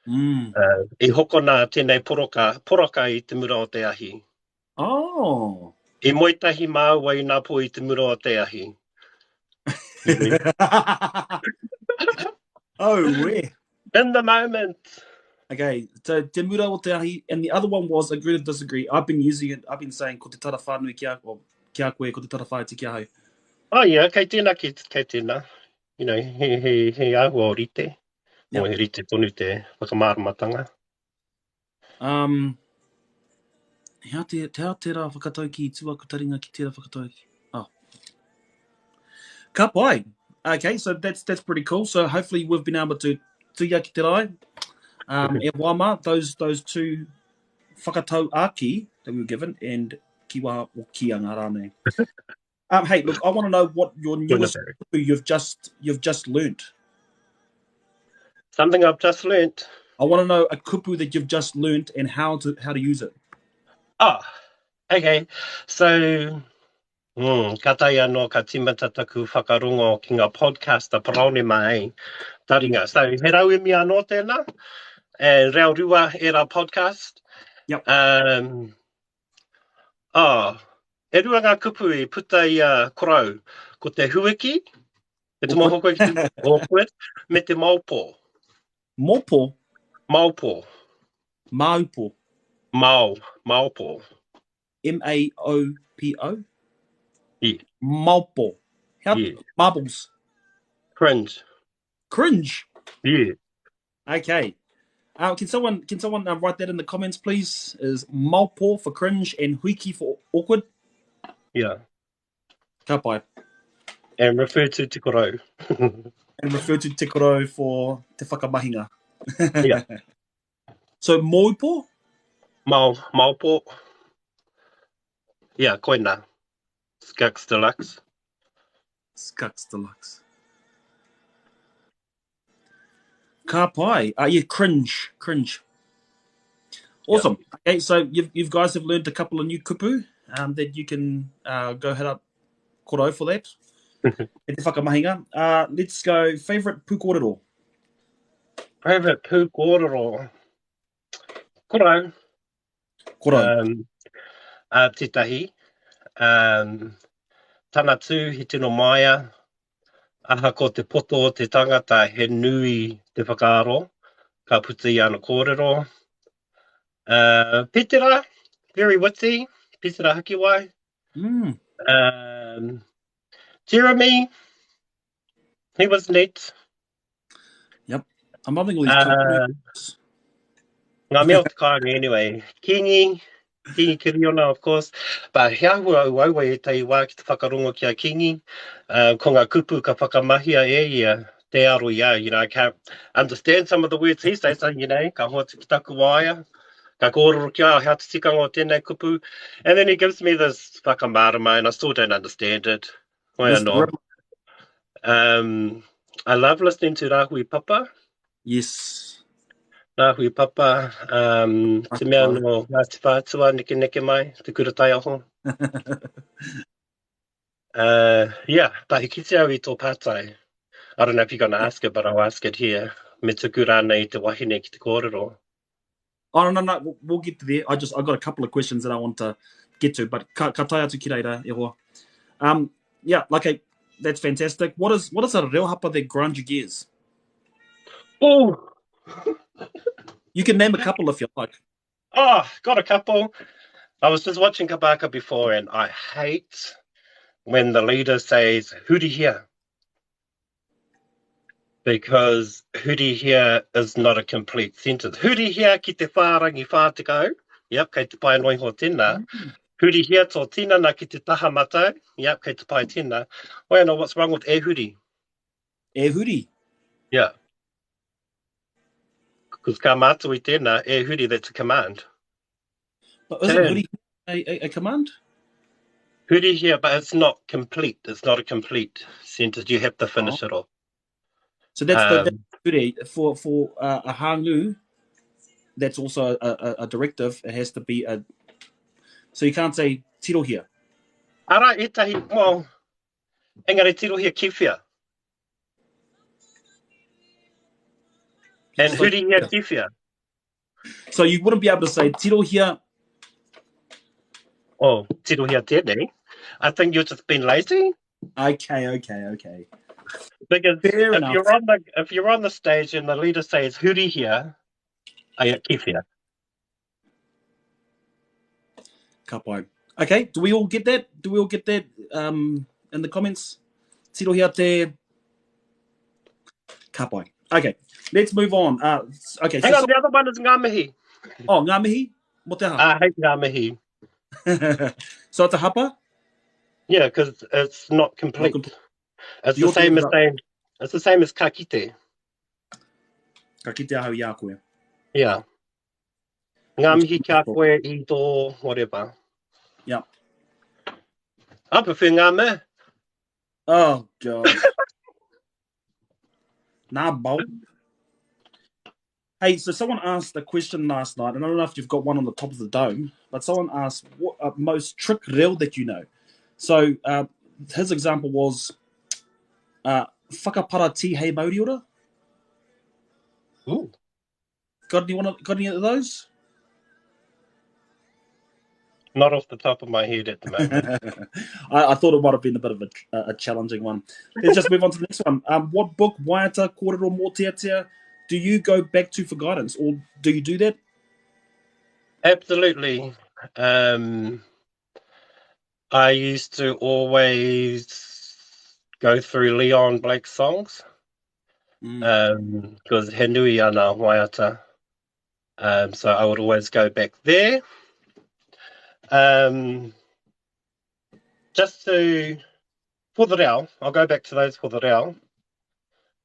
Mm. Uh, I hokona tēnei poroka, poraka i te mura o te ahi. Oh. I moe tahi māua i nā pō i te mura o te ahi. oh, we. In the moment. Okay, so te mura o te ahi, and the other one was agree to disagree. I've been using it, I've been saying ko te tara whānui ki a, well, ki a koe, ko te tara whāiti ki ahau. Oh yeah, kei tēnā, kei, kei tēnā. You know, he, he, he āhua o rite. Yeah. He rite tonu te whakamāramatanga. Um, he aha te, te aha tērā whakatauki i tū aku taringa ki tērā whakatauki? Oh. Ka pai. Okay, so that's that's pretty cool. So hopefully we've been able to tuia ki te rae. Um, e wama, those, those two whakatau āki that we were given and kiwa o kianga rānei. Um, hey, look, I want to know what your newest you've just you've just learnt. Something I've just learnt. I want to know a kupu that you've just learnt and how to how to use it. Ah, okay. So, mm, ka tae anō ka timata taku whakarongo ki ngā podcast a Paraone mā, eh? Taringa. So, he rauemi anō tēnā, and reo rua ērā podcast. Yep. Um, Oh, e rua ngā kupu i puta i a Korou. Ko te huiki, e te moho koe ki te awkward, me te maopo. Mopo? Maopo. Maopo. Mao, maopo. M-A-O-P-O? Yeah. Maopo. How, yeah. Marbles. Cringe. Cringe? Yeah. Okay. Uh, can someone can someone uh, write that in the comments, please? Is maopo for cringe and huiki for awkward? Yeah. Ka pai. And refer to Te Korou. And refer to Te Korou for te whakamahinga. Yeah. So, mōupo? Mao, maopo. Yeah, koina. Skux Deluxe. Skux Deluxe. Ka pai. Yeah, cringe. Cringe. Awesome. Yeah. Okay, so you've, you've guys have learned a couple of new kupu um, that you can uh, go hit up koro for that. E te whakamahinga. Uh, let's go. Favorite pūkōrero? Favorite pūkōrero? Korau. Korau. Um, uh, tētahi. Um, tana tū, he tino māia. Ahakoa te poto o te tangata, he nui te whakaaro, ka puta i ana kōrero. Uh, Petera, very witty, Petera Hakiwai. Mm. Um, Jeremy, he was neat. Yep. I'm loving all these uh, Ngā mea o te kāinga anyway. Kingi, Kingi Kiriona of course, but he āhua uaua ētahi wā ki te whakarongo ki a Kingi. Uh, ko ngā kupu ka whakamahia e ia, te aro i a, you know, I can't understand some of the words he says, so, you know, ka hoatu ki taku waea, ka kōrero ki a, hea te tikanga o tēnei kupu, and then he gives me this whakamārama and I still don't understand it. Hoi anō. Um, I love listening to Rahui Papa. Yes. Rahui Papa, um, te mea no Ngāti Whātua, neke neke mai, te kura taiaho. uh, yeah, but he kite au i tō pātai. I don't know if you're going to ask it, but I'll ask it here. Me tuku rānei te wahine ki te kōrero. Oh, no, no, no, we'll, we'll get to there. I just, I got a couple of questions that I want to get to, but ka, ka tae atu ki reira, e hoa. Um, yeah, like a, that's fantastic. What is, what is a reo hapa that grinds your gears? Oh! You can name a couple if you like. Oh, got a couple. I was just watching Kabaka before and I hate when the leader says, Hurihia. Because hurihia is not a complete sentence. Hurihia ki te whārangi 40, yep, kei te pai noa iho tēnā. Mm. Hurihia tō tinana ki te taha matau, yep, kei te pai tēnā. Well, no, what's wrong with e huri? E huri? Yeah. Because ka mātou i tēnā, e huri, that's a command. But isn't huri a, a, a command? Hurihia, but it's not complete. It's not a complete sentence. You have to finish oh. it off. So that's um, the that's for for uh, a hangu. That's also a, a, a directive. It has to be a. So you can't say tirohia. Ara ētahi, well, engari tirohia ki whia. And so, hurihia ki whia. So you wouldn't be able to say tirohia. Oh, tirohia tēnei. I think you've just been lazy. Okay, okay, okay. Because Fair if you're on the if you're on the stage and the leader says hurihia, ai ki whia. Ka pai. Okay, do we all get that? Do we all get that um, in the comments? Tirohia te Ka pai. Okay, let's move on. Uh, okay, Hang so, on, the other one is ngā mihi. Oh, ngā mihi? Mo te aha? I hate ngā mihi. so it's a hapa? Yeah, because it's not complete. Not complete. It's the same as saying, it's the same as ka kite. Ka kite ahau i a koe. Yeah. Ngā mihi ki a koe i tō whatever. Yeah. I prefer ngā mea. Oh, God. Nah, bo. Hey, so someone asked a question last night, and I don't know if you've got one on the top of the dome, but someone asked what uh, most trick reo that you know. So uh, his example was uh, whakapara ti hei mauriora. Ooh. Got any one? Of, got any of those? Not off the top of my head at the moment. I, I thought it might have been a bit of a, a challenging one. Let's just move on to the next one. Um, what book, waiata, kōrero, mōteatea, do you go back to for guidance, or do you do that? Absolutely. Um, I used to always go through Leon Blake's songs mm. um, because he nui ana waiata. Um, so I would always go back there. Um, Just to, for the reo, I'll go back to those for the reo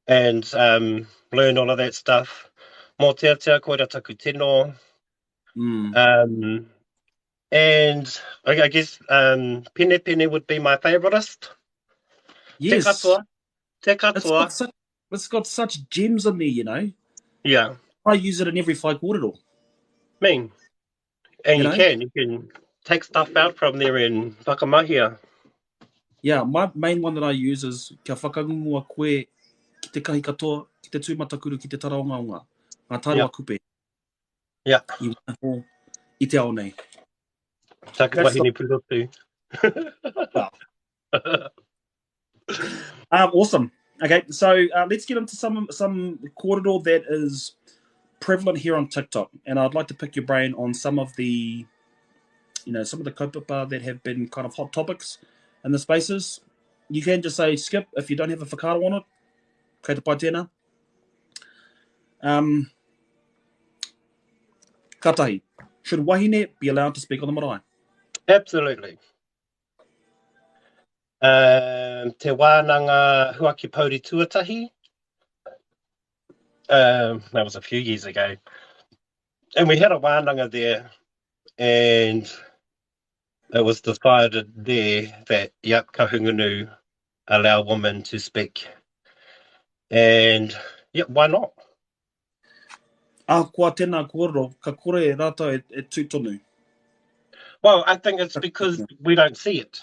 and um, learn all of that stuff. Mōteatea, koira taku tino. Mm. Um, and I, I guess um, Pene Pene would be my favouriteest. Yes. Te katoa. Te katoa. It's got, such, it's got such gems in there, you know. Yeah. I use it in every whaikōrero. Mean. And you, you know? can. You can take stuff out from there and whakamahia. Yeah, my main one that I use is kia whakangungua koe ki te kahi katoa, ki te tūmatakuru, ki te taraongaonga, ngā taro yeah. a kupe. Yeah. I waho i te ao nei. Taku wahine purotu. um, awesome. Okay, so uh, let's get into some some kōrero that is prevalent here on TikTok, and I'd like to pick your brain on some of the, you know, some of the kaupapa that have been kind of hot topics in the spaces. You can just say skip if you don't have a whakaaro on it. Kei te pai tēnā. Um, ka tahi, should wahine be allowed to speak on the marae? Absolutely. Um, te wānanga huaki pouri tuatahi. Um, that was a few years ago. And we had a wānanga there and it was decided there that, yep, Kahungunu allow women to speak. And, yeah, why not? Ahakoa tēnā kōrero, ka kore rātou e, e tū tonu. Well, I think it's because we don't see it.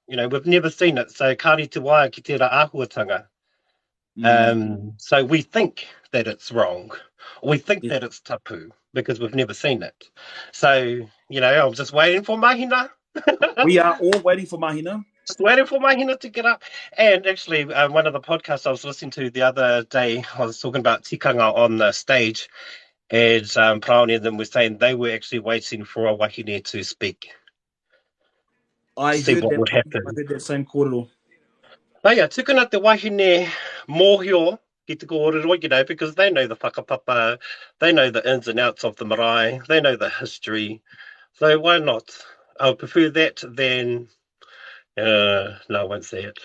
You know, we've never seen it, so kāre te waia ki tērā āhuatanga. Mm. Um, so we think that it's wrong. We think yeah. that it's tapu because we've never seen it. So, you know, I'm just waiting for Mahina. we are all waiting for Mahina. Just waiting for Mahina to get up. And actually, um, one of the podcasts I was listening to the other day, I was talking about tikanga on the stage, and um, Paraone and them were saying they were actually waiting for a wahine to speak. I see what that, would happen. I heard that same kōrero. Oh yeah, tukuna te wahine mōhio ki te kōrero, you know, because they know the whakapapa, they know the ins and outs of the marae, they know the history. So why not? I would prefer that than, uh, no, I won't say it.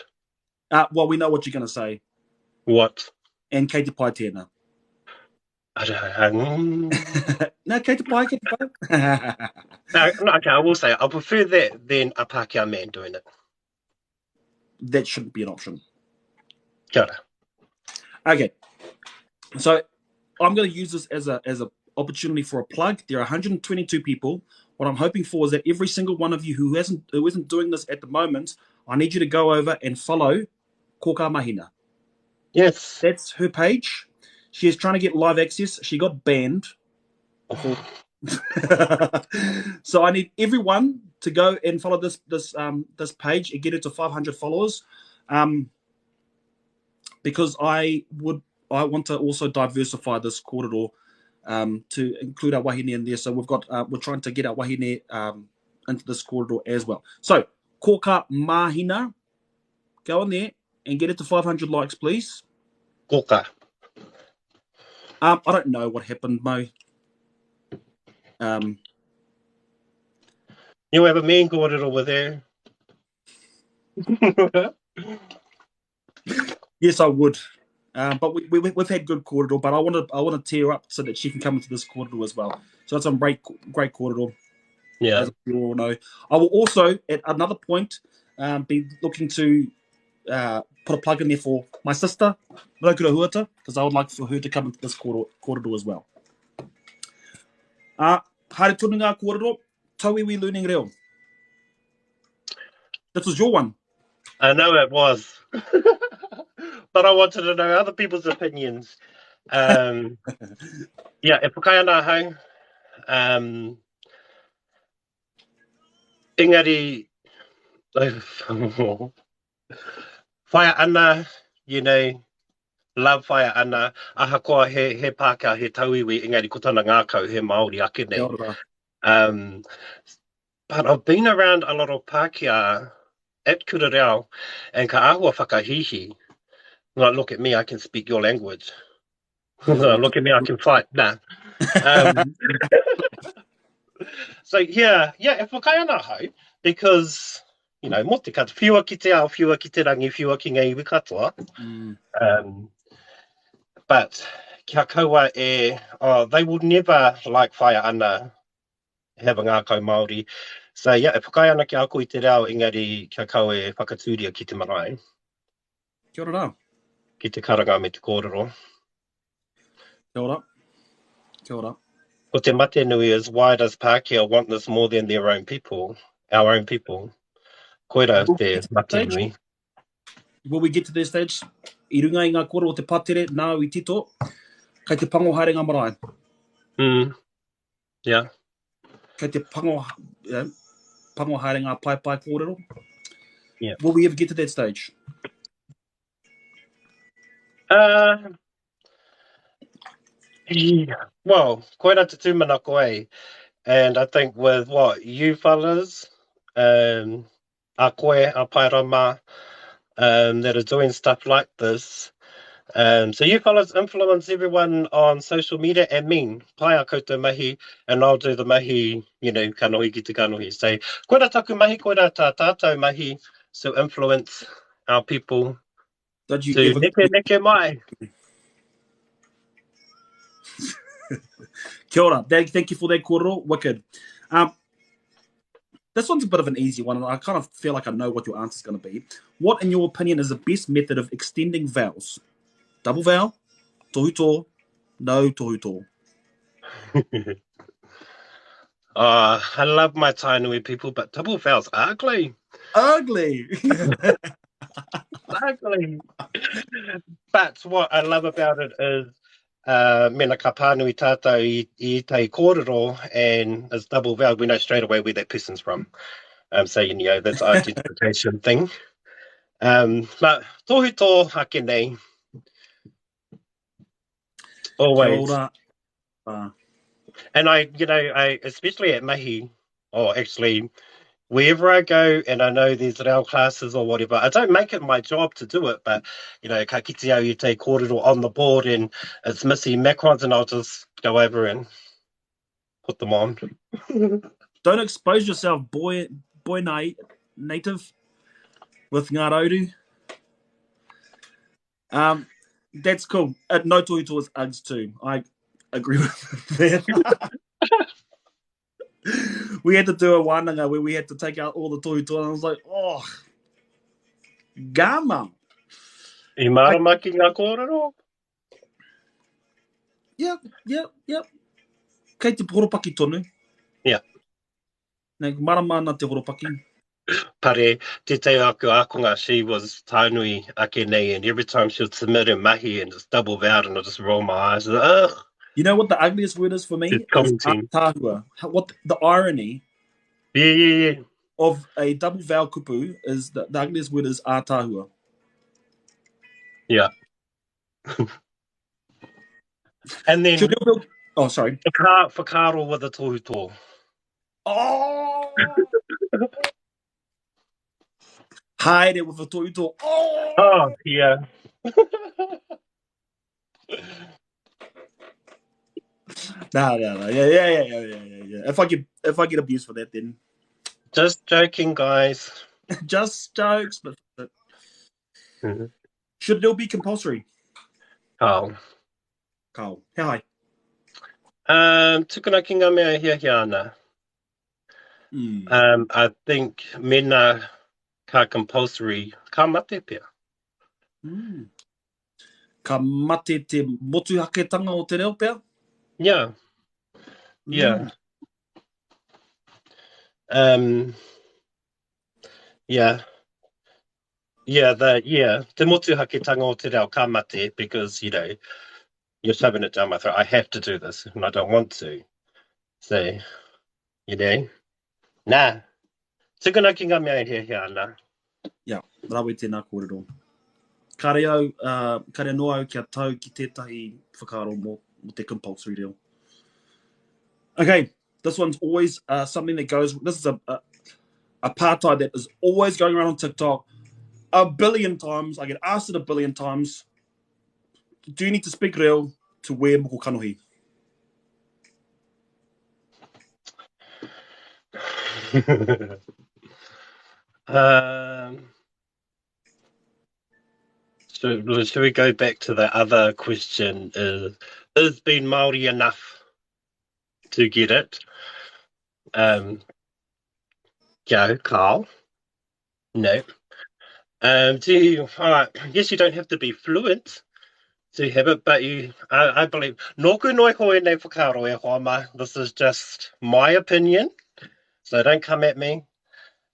Uh, well, we know what you're going to say. What? And kei te pai tēnā. I don't know. no, kei te pai, kei te pai. no, no, okay, I will say I prefer that than a Pākehā man doing it. That shouldn't be an option. Kia ora. Okay. So I'm going to use this as a as a opportunity for a plug. There are 122 people. What I'm hoping for is that every single one of you who hasn't who isn't doing this at the moment, I need you to go over and follow Kōkā Mahina. Yes. That's her page. She is trying to get live access. She got banned. so I need everyone to go and follow this this um, this page and get it to 500 followers, um, because I would I want to also diversify this kōrero um, to include our wahine in there. So we've got uh, we're trying to get our wahine um, into this kōrero as well. So Kōkā Mahina, go on there and get it to 500 likes, please. Kōkā. Um, I don't know what happened, Mo. Um, you have a mean kōrero with her. yes, I would. Um, but we, we, we've had good kōrero, but I want to I want to tear up so that she can come into this kōrero as well. So that's a great great kōrero. Yeah. As you all know. I will also, at another point, um, be looking to uh, put a plug in there for my sister, Raukura Huata, because I would like for her to come into this kōrero, kōrero as well. Uh, haere tonu ngā kōrero, tauiwi learning reo. This was your one. I know it was. but I wanted to know other people's opinions. Um, yeah, e whakaae ana ahau. Um, engari, whaia ana, you know, love whaia ana, ahakoa he, he Pākehā, he tauiwi, engari ko tana ngākau he Māori ake nei. Um, but I've been around a lot of Pākehā at Kura Reo and ka āhua whakahīhī. Like, look at me, I can speak your language. look at me, I can fight. Nah. Um, so yeah, yeah, e whakaae ana ahau, because You know, mō te katoa, whiua ki te ao, whiua ki te rangi, whiua ki ngā iwi katoa. Mm. Um, but kia kaua e, oh, they will never like Whaea Ana have a ngākau Māori. So yeah, e whakaae ana kia ako i te reo, engari kia kaua e whakatūria ki te marae. Kia ora rā. Ki te karanga me te kōrero. Kia ora. Kia ora. Ko te mate nui is why does Pākehā want this more than their own people, our own people? Koira te mate nui. Will we get to that stage? I runga i ngā koro o te patere, nāu i tito, kei te pango haere ngā marae. Mm. Yeah. Kei te pango, yeah, pango haere ngā paepae kōrero. Yeah. Will we ever get to that stage? Uh, yeah. Well, koira te tūmanako eh? And I think with what you fellas, um, a koe, a Paerama, um, that are doing stuff like this. Um, so you fellas influence everyone on social media and me, pai a koutou mahi, and I'll do the mahi, you know, kanohi ki te kanohi. So koira taku mahi, koira tā tātou mahi, so influence our people Don't you to ever... neke neke mai. Kia ora. Thank, thank you for that kōrero. Wicked. Um, this one's a bit of an easy one, and I kind of feel like I know what your answer's going to be. What, in your opinion, is the best method of extending vowels? Double vowel, tohu tō, no tohu tō. Uh, I love my Tainui people, but double vowels are ugly. Ugly! ugly. But what I love about it is uh, mena ka pānui tātou i, i te kōrero and it's double vowel, we know straight away where that person's from. Um, so, you know, that's identification thing. Um, but tohu tō ake nei. Always. Kia ora. Uh, and I, you know, I especially at Mahi, or actually wherever I go and I know there's reo classes or whatever, I don't make it my job to do it, but, you know, ka kite au i te kōrero on the board and it's missing macrons and I'll just go over and put them on. don't expose yourself, boy, boy na native with Ngā Rauru. Um, that's cool. Uh, no tohu is Uggs too. I agree with that. we had to do a wānanga where we had to take out all the tohu and I was like, oh, gama. I mārama ki ngā kōrero? Yep, yep, yep. Kei te horopaki tonu. Yeah. Nei, marama ana te horopaki. Pare, tētahi o aku ākonga, she was Tainui ake nei, and every time she would submit her mahi and just double vowed, and I'd just roll my eyes, ugh. You know what the ugliest word is for me? It's commenting. Tāhua. What the, the irony yeah, yeah, yeah. of a double vowel kupu is the, the ugliest word is ātāhua. Yeah. and then... Oh, sorry. Whakaaro with a tohu tō. Oh! Haere with a tohu tō. Oh! Oh, yeah. Nah, nah, nah. Yeah, yeah, yeah, yeah, yeah, yeah. If I get if I get abused for that, then just joking, guys. just jokes, but, but mm -hmm. should it be compulsory? Oh. Kao. He hai. Um, tukuna ki ngā mea e hiahia ana. Mm. Um, I think mena ka compulsory, ka mate pea. Mm. Ka mate te motuhaketanga o te reo pea? Yeah. Yeah. Mm. Um, yeah. Yeah, the, yeah, te motuhaketanga o te reo ka mate because, you know, you're shoving it down my throat. I have to do this and I don't want to. So, you know, nā, tukuna ki ngā mea e hiahia ana. Yeah, rawe tēnā kōrero. Kāre au, uh, kāre anō au kia tau ki tētahi whakaaro mō, mō te compulsory reo. Okay, this one's always uh, something that goes, this is a, a, a pātai that is always going around on TikTok a billion times. I get asked it a billion times. Do you need to speak reo to wear moko kanohi? Um, so should we go back to the other question? Is is being Māori enough to get it? Um, go, Carl. No. Do you, all right, yes, you don't have to be fluent to have it, but you, I believe, nōku noi ko ēnei whakaaro e hoa mā, this is just my opinion, so don't come at me.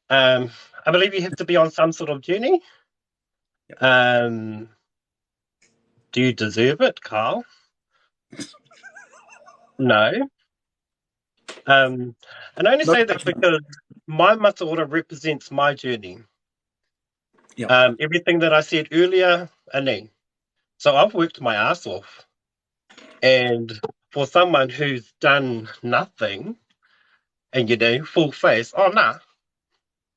I believe you have to be on some sort of journey. Yep. Do you deserve it, Carl? No. And I only No say that judgment. because my mataora represents my journey. Yep. Everything that I said earlier, ani. So I've worked my ass off. And for someone who's done nothing and, you know, full face, oh, nah,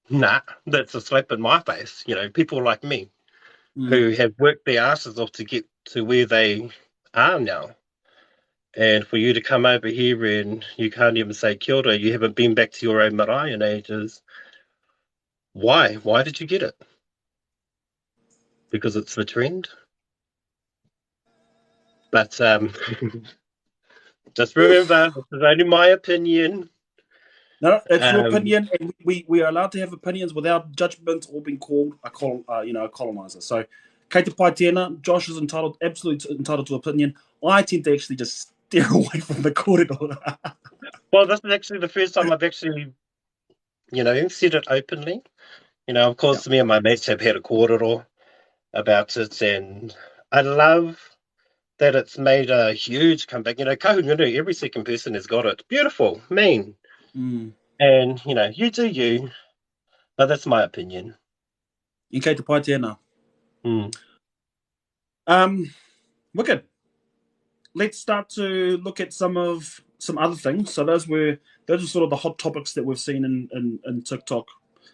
nah, that's a slap in my face. You know, people like me who have worked their asses off to get to where they are now. And for you to come over here and you can't even say kia ora, you haven't been back to your own marae in ages. Why? Why did you get it? Because it's the trend? But just remember, this is only my opinion. No, it's your opinion, and we are allowed to have opinions without judgment or being called a colonizer. So, kei te pai tēnā, Josh is absolutely entitled to opinion. I tend to actually just steer away from the kōrero. Well, this is actually the first time I've actually, you know, said it openly. You know, of course, me and my mates have had a kōrero about it, and I love that it's made a huge comeback. You know, Kahungunu, every second person has got it. Beautiful, mean. And, you know, you do you, but that's my opinion. In kei te pai tēnā. Wicked. Let's start to look at some other things. So those are sort of the hot topics that we've seen in TikTok.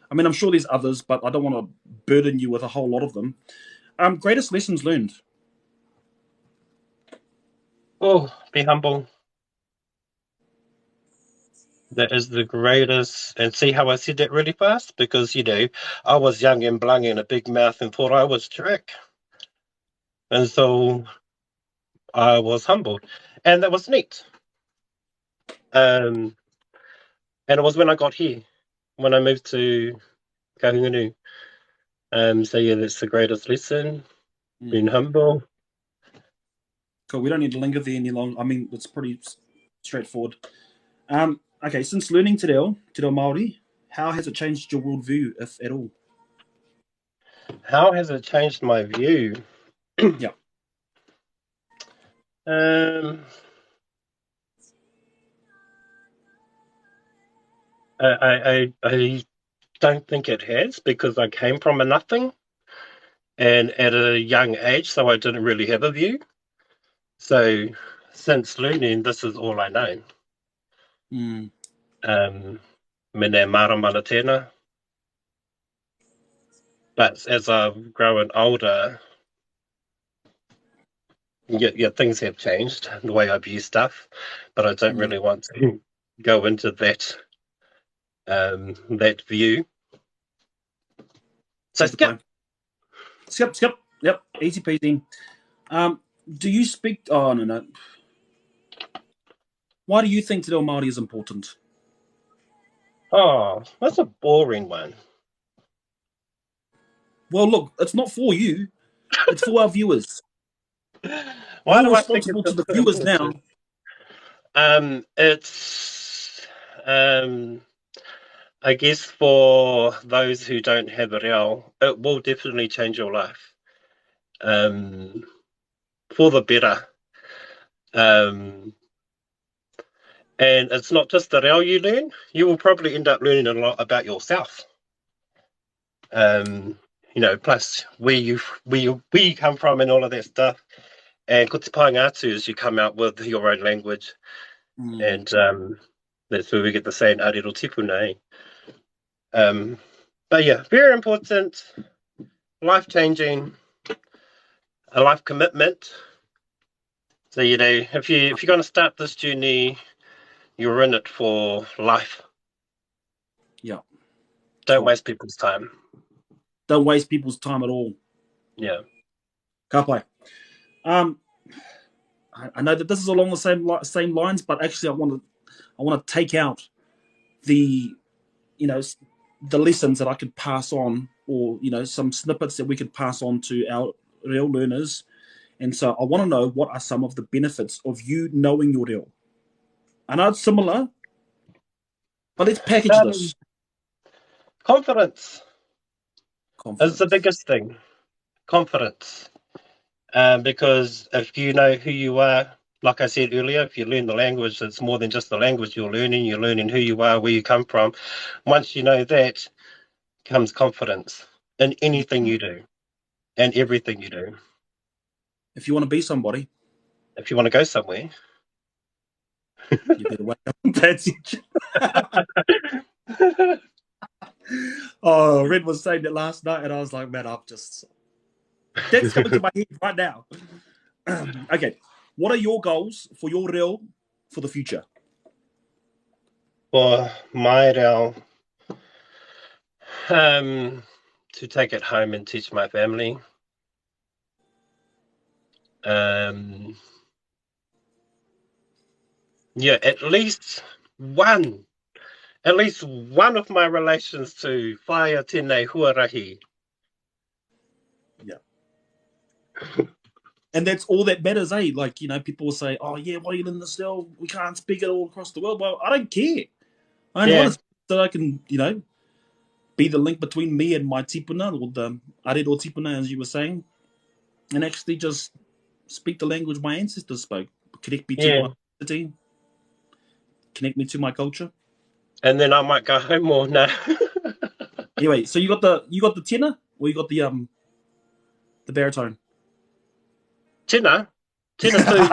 I'm sure there's others, but I don't want to burden you with a whole lot of them. Greatest lessons learned. Oh, be humble. That is the greatest. And see how I said that really fast? Because, you know, I was young and blung and a big mouth and thought I was trick. And so I was humbled. And that was neat. And it was when I got here, when I moved to Kahungunu. That's the greatest lesson, being humble. Cool, we don't need to linger there any longer. It's pretty straightforward. Okay, since learning te reo, te reo Māori, how has it changed your worldview, if at all? How has it changed my view? I don't think it has, because I came from a nothing and at a young age, so I didn't really have a view. So since learning, this is all I know. Mene mara tēnā. But as I've grown older, things have changed, the way I view stuff, but I don't really want to go into that view. So Skip. skip. Skip, skip. Yep, easy peasy. Do you speak... Oh, no, no. Why do you think te reo Māori is important? Oh, that's a boring one. Well, look, it's not for you. It's for our viewers. Why do You're I think responsible it's to the viewers now? It's, I guess for those who don't have a reo, it will definitely change your life. For the better. And it's not just the reo you learn. You will probably end up learning a lot about yourself. Plus where you come from and all of that stuff. And ko te painga atu is you come out with your own language. And that's where we get the saying, arero tipuna, eh? But very important, life-changing, a life commitment. So, if you're going to start this journey, you're in it for life. Yeah. Don't waste people's time. Don't waste people's time at all. Yeah. Ka pai. Um, I, I know that this is along the same same lines, but actually, I want to I want to take out the you know the lessons that I could pass on, or you know some snippets that we could pass on to our reo learners. And so I want to know what are some of the benefits of you knowing your reo. I know it's similar, but let's package um, this. Confidence. Confidence. Is the biggest thing. Confidence. Um, because if you know who you are, like I said earlier, if you learn the language, it's more than just the language you're learning. You're learning who you are, where you come from. Once you know that, comes confidence in anything you do and everything you do. If you want to be somebody, if you want to go somewhere, you better wake up and pay attention. oh, Red was saying that last night, and I was like, man, I'm just that's coming to my head right now. okay, what are your goals for your reo for the future? For my reo, um, to take it home and teach my family. Um, yeah, at least one, at least one of my relations to whaia tēnei huarahi. Yeah. And that's all that matters, eh? Like, you know, people will say, oh, yeah, why are you in this still? We can't speak it all across the world. Well, I don't care. I yeah. want so I can, you know, be the link between me and my tipuna, or the arero tipuna, as you were saying, and actually just speak the language my ancestors spoke. Connect me to yeah. my identity, connect me to my culture. And then I might go home more now. anyway, so you got the you got the tenor or you got the um the baritone? Tenor. Tenor too.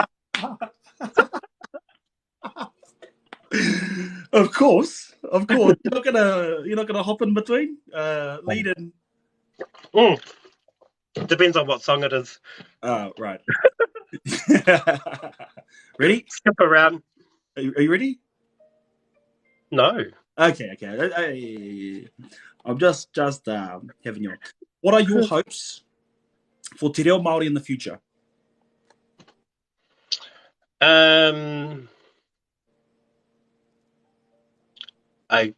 of course, of course. You're not gonna you're not gonna hop in between. Uh, lead in. Mm. Depends on what song it is. Oh, right. ready? Skip around. Are you, are you ready? No. Okay, okay. I, am just just um, having you on. What are your hopes for Te Reo Māori in the future? Um, I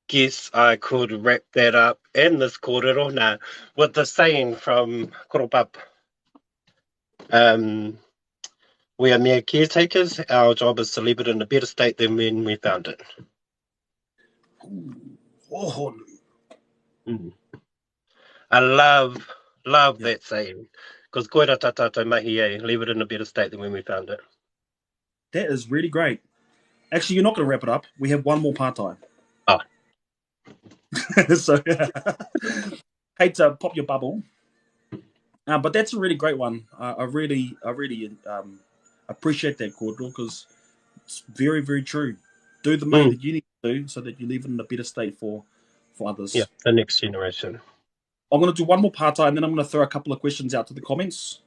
guess I could wrap that up in this kōrero nā, with the saying from Koropap. Um, we are mere caretakers. Our job is to leave it in a better state than when we found it. Mm. I love, love yeah. that saying. Because koira tā tātou mahi e, leave it in a better state than when we found it. That is really great. Actually, you're not going to wrap it up. We have one more pātai. Oh. so, hate to pop your bubble, uh, but that's a really great one. Uh, I really, I really um, appreciate that, Cordell, because it's very, very true. Do the money mm. that you need to do so that you leave it in a better state for, for others. Yeah, the next generation. I'm going to do one more pātai, and then I'm going to throw a couple of questions out to the comments,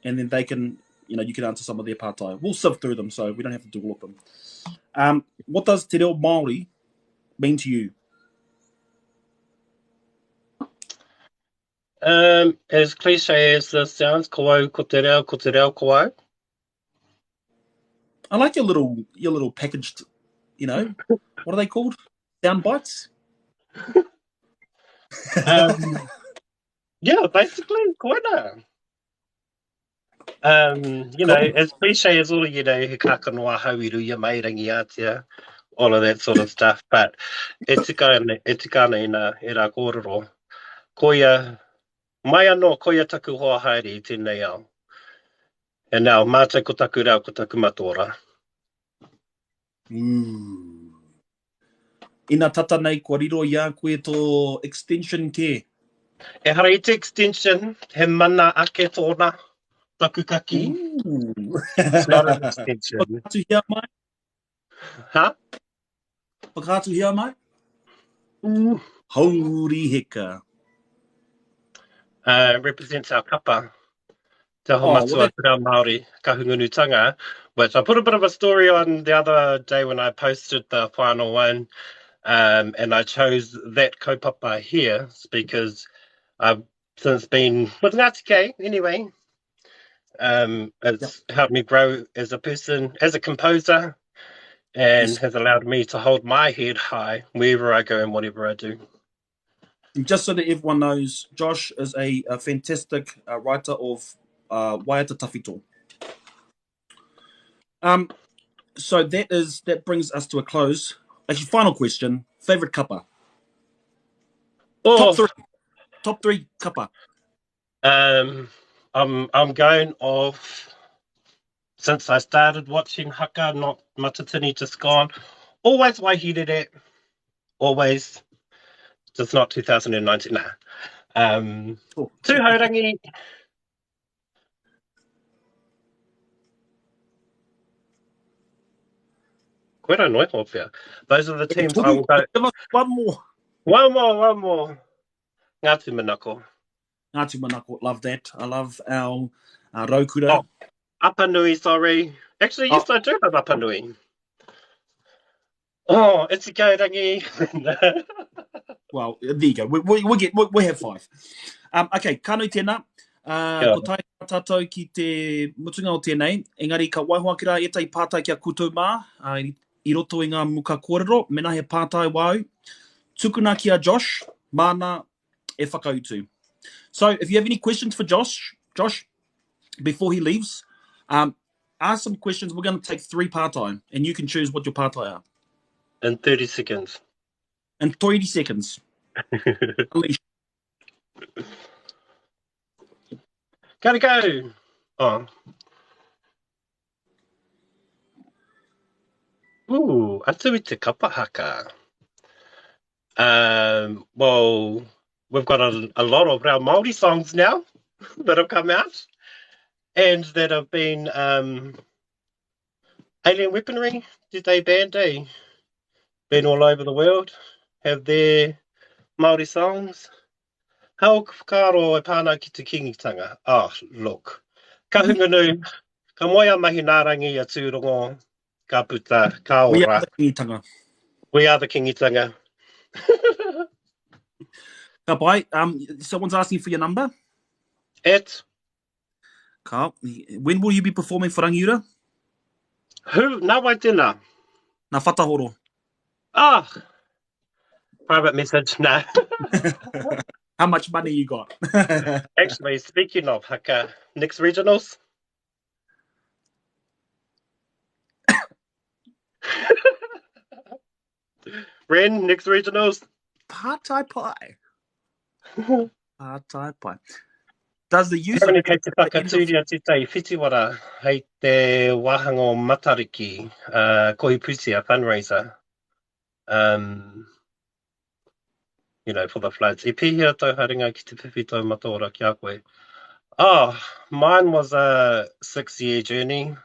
and then they can, you know, you can answer some of their pātai. We'll sift through them, so we don't have to do all of them. Um, what does Te Reo Māori mean to you? Um, as cliche as this sounds, ko au, ko te reo, ko te reo, ko au. I like your little your little packaged, you know, what are they called? Sound bites? um, yeah, basically, koina. Um, you know, as cliche as all, you know, he kākano ahau i ruia mai rangi ātea, all of that sort of stuff, but e tika ana, e tika ana ina, e rā kōrero. Koia, mai anō, koia taku hoa haere i tēnei ao. And now, mātou ko taku reo, ko taku mataora. Mm. Ina tata nei kua riro i a koe tō extension kē? Ehara i te extension, he mana ake tōna, taku kaki. Ooh. It's not an extension. Whakaatuhia mai? Ha? Whakaatuhia mai? Mm. Holy heka. Uh, represents our kapa. Te Aho oh, Matua, well, Te Reo Māori, Kahungunutanga, which I put a bit of a story on the other day when I posted the final one. Um, and I chose that kaupapa here because I've since been with Ngāti Kei anyway. Um, it's yep. helped me grow as a person, as a composer, and yes. has allowed me to hold my head high wherever I go and whatever I do. And just so that everyone knows, Josh is a, a fantastic uh, writer of uh, Waiata Tawhito. Um, so that is that brings us to a close. Actually, final question: favorite kapa? Oh. Top three. Top three kapa. Um, I'm I'm going off since I started watching haka, not Matatini just gone. Always Waihirere. Always. Just not 2019. Nah. Um, oh. Tūhourangi. Koira noa iho pea. Those are the teams I will go. Give us one more. One more, one more. Ngāti Manako. Ngāti Manako, love that. I love our uh, raukura. Oh, Apanui, sorry. Actually, yes, oh. I do love Apanui. Oh, it's a go, Rangi. well, there you go. We, we, we, get, we, we have five. Um, okay, ka nui tēnā. Uh, ko tae tātou ki te mutunga o tēnei, engari ka waiho ake rā ētahi pātai ki a koutou mā, uh, i, i roto i ngā muka kōrero, mena he pātai wāu, tukuna ki a Josh, māna e whakautu. So, if you have any questions for Josh, Josh, before he leaves, um, ask some questions. We're going to take three pātai, and you can choose what your pātai are. In 30 seconds. In 30 seconds. Unleash. Gotta go. Oh. Ooh, atu i te kapa haka. Um, well, we've got a, a lot of reo Māori songs now that have come out and that have been um, Alien Weaponry, did they band, eh? Been all over the world, have their Māori songs. Hei ōku whakaaro e pā ana ki te Kīngitanga? Oh, look. Kahungunu, ka moe a Mahinaarangi a Tūrongo, ka puta, ka ora. We are the Kīngitanga. We are the Kīngitanga. Ka pai. Um, someone's asking for your number. At? Ka, when will you be performing for Rangiura? Who? Nā wai tēnā? Nā Whatahoro. Ah! Private message, nah. How much money you got? Actually, speaking of haka, next regionals? Ren, next regionals? Pātai pai. Pātai pai. Does the use of... Kei te whakatūria tētahi whitiwara hei te wāhanga o Matariki, uh, Kohi Pūtea fundraiser. Um, you know, for the floods. I pēhea tō haerenga ki te whiwhi taumata ora ki a koe? Oh, mine was a six-year journey.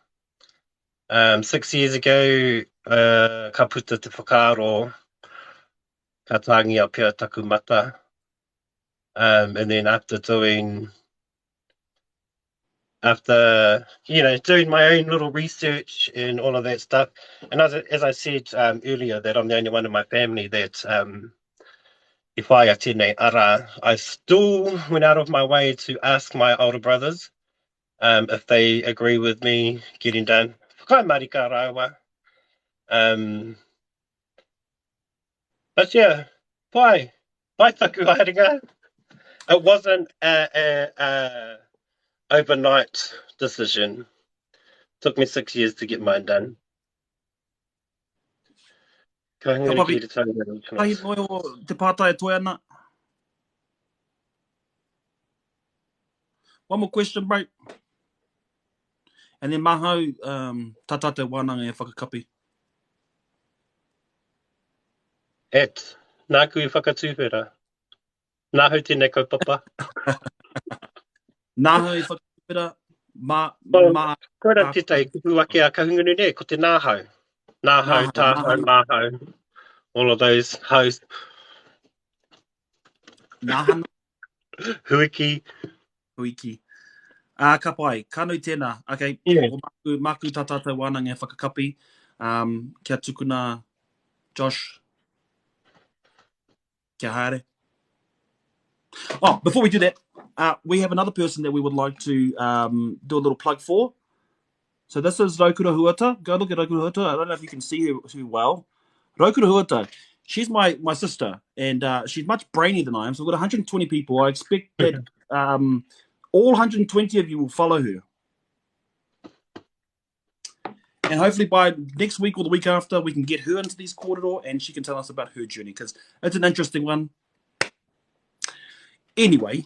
Um, six years ago, uh, ka puta te whakaaro, ka tāngia pea taku mata. Um, and then after doing after you know doing my own little research and all of that stuff and as, as I said um, earlier that I'm the only one in my family that um, i whāia tēnei ara, I still went out of my way to ask my older brothers um, if they agree with me getting done. Whakaae marika rāua. Um, but yeah, pai. Pai taku haerenga. It wasn't a, a, a overnight decision. Took me six years to get mine done. Ka hanga ki te tau. Tahi noa o te pātai e toe ana. One more question, bro. And then mahau um, tā tātou wānanga e whakakapi. At, nāku i whakatuwhera. Nāhau tēnei kaupapa. Nāhau i whakatuwhera, mā, well, mā. Koira tētahi kupu ake a Kahungunu nē, ko te nāhau. Nāhau, tāhau, māhau. All of those haus. Nāhana. Huiki. Huiki. Ā, ka pai. Ka nui tēnā. Okay. Yeah. Ko māku, māku tā tātou wānanga e whakakapi. Um, kia tukuna Josh. Kia haere. Oh, before we do that, uh, we have another person that we would like to um, do a little plug for. So this is Raukura Huata. Go look at Raukura Huata. I don't know if you can see her too well. Raukura Huata. She's my, my sister, and uh, she's much brainier than I am. So we've got 120 people. I expect that um, all 120 of you will follow her. And hopefully by next week or the week after, we can get her into these kōrero and she can tell us about her journey because it's an interesting one. Anyway,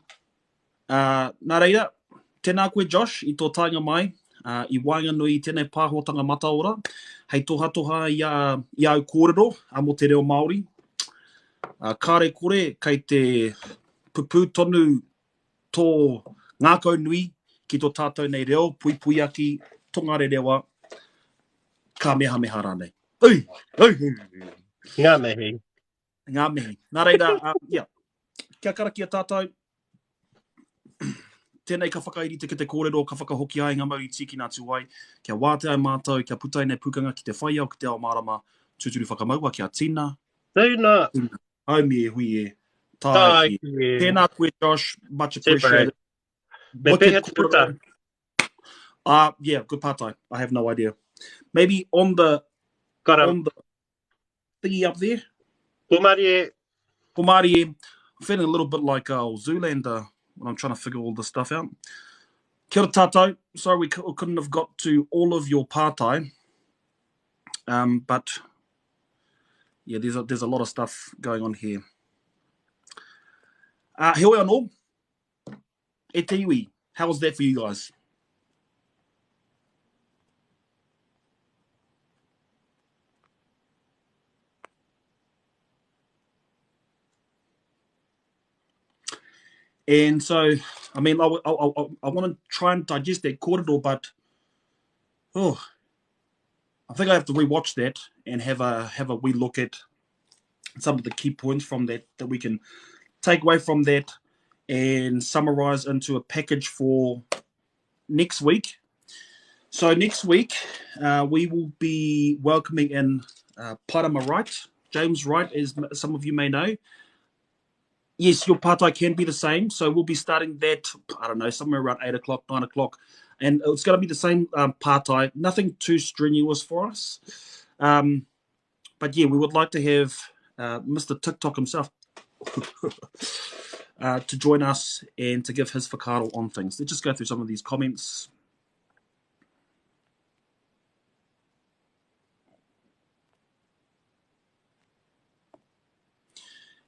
uh, nā reira, tēnā koe Josh i tō taenga mai uh, i waenganui i tēnei pāhotanga mataora, hei tohatoha i, a, i āu kōrero uh, mō te reo Māori. Uh, kāre kore kei te pupū tonu tō ngākau nui ki tō tātou nei reo puipuiaki, tongarerewa, kāmehameha rānei. Ui! Ui! Ui! Ngā mihi. Ngā mihi. Nā reira, um, yeah. Kia karakia tātou. Tēnei ka whakairi te kete kōrero, ka whakahoki ai ngā mauri tīkina atu ai, kia wātea ai mātou, kia puta ai nei pukanga ki te whai ao, ki te ao mārama, tūturu whakamaua, kia tina. Tina. Tina. Haumi e hui e. Tāiki. Tāiki. Tēnā koe, Josh. Much appreciated. Me pēhea te puta? Uh, yeah, good pātai. I have no idea. Maybe on the, Got on the thingy up there. Ko Marie. Ko Marie. I'm feeling a little bit like uh, Zoolander when I'm trying to figure all this stuff out. Kia ora tātou. Sorry we couldn't have got to all of your pātai. Um, but yeah, there's a, there's a lot of stuff going on here. Uh, heoi anō, e te iwi, how was that for you guys? And so, I mean, I, I, I, I want to try and digest that kōrero, but oh, I think I have to rewatch that and have a have a wee look at some of the key points from that that we can take away from that and summarize into a package for next week. So next week, uh, we will be welcoming in uh, Parama Wright, James Wright, as some of you may know. Yes, your pātai can be the same. So we'll be starting that, I don't know, somewhere around 8 o'clock, 9 o'clock. And it's going to be the same um, pātai, nothing too strenuous for us. Um, but yeah, we would like to have uh, Mr. TikTok himself uh, to join us and to give his whakaaro on things. Let's just go through some of these comments.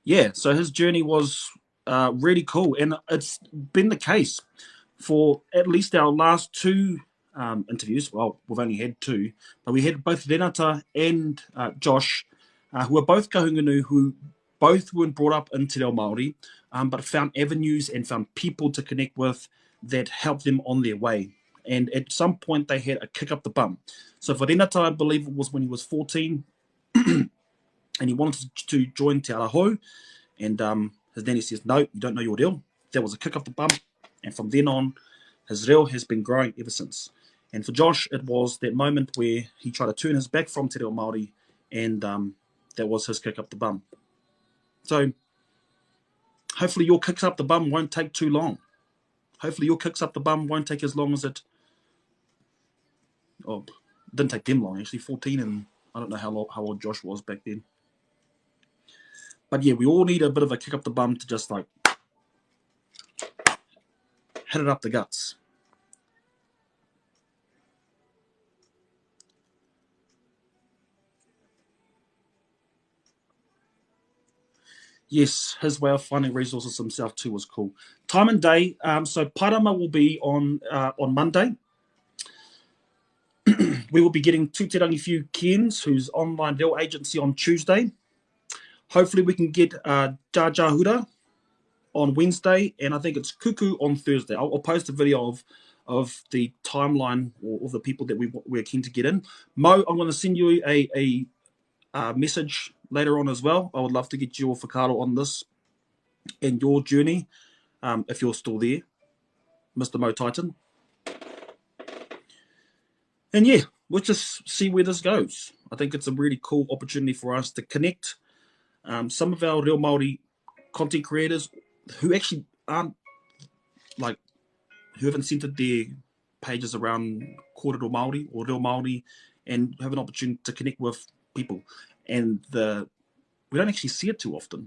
Yeah, so his journey was uh, really cool, and it's been the case for at least our last two um, interviews. Well, we've only had two, but we had both Renata and uh, Josh, uh, who are both Kahungunu, who both weren't brought up in Te Reo Māori, um, but found avenues and found people to connect with that helped them on their way. And at some point, they had a kick up the bum. So for Renata, I believe it was when he was 14, and he wanted to join Te Ara Hou. And um, his nanny says, no, you don't know your reo. That was a kick up the bum. And from then on, his reo has been growing ever since. And for Josh, it was that moment where he tried to turn his back from Te Reo Māori, and um, that was his kick up the bum. So hopefully your kicks up the bum won't take too long. Hopefully your kicks up the bum won't take as long as it oh, didn't take them long actually, 14 and I don't know how long, how old Josh was back then. But yeah, we all need a bit of a kick up the bum to just like hit it up the guts. Yes, his way of finding resources himself too was cool. Time and day. Um, so Parama will be on uh, on Monday. we will be getting Tuterangi Cairns, who's online reo agency on Tuesday. Hopefully we can get uh, Jaja Hura on Wednesday, and I think it's Kuku on Thursday. I'll, I'll post a video of of the timeline or of the people that we we're keen to get in. Mo, I'm going to send you a, a uh, message later on as well. I would love to get your whakaaro on this and your journey, um, if you're still there, Mr. Mo Titan. And yeah, we'll just see where this goes. I think it's a really cool opportunity for us to connect um, some of our reo Māori content creators who actually aren't like who haven't centered their pages around kōrero Māori or reo Māori and have an opportunity to connect with people. And the we don't actually see it too often.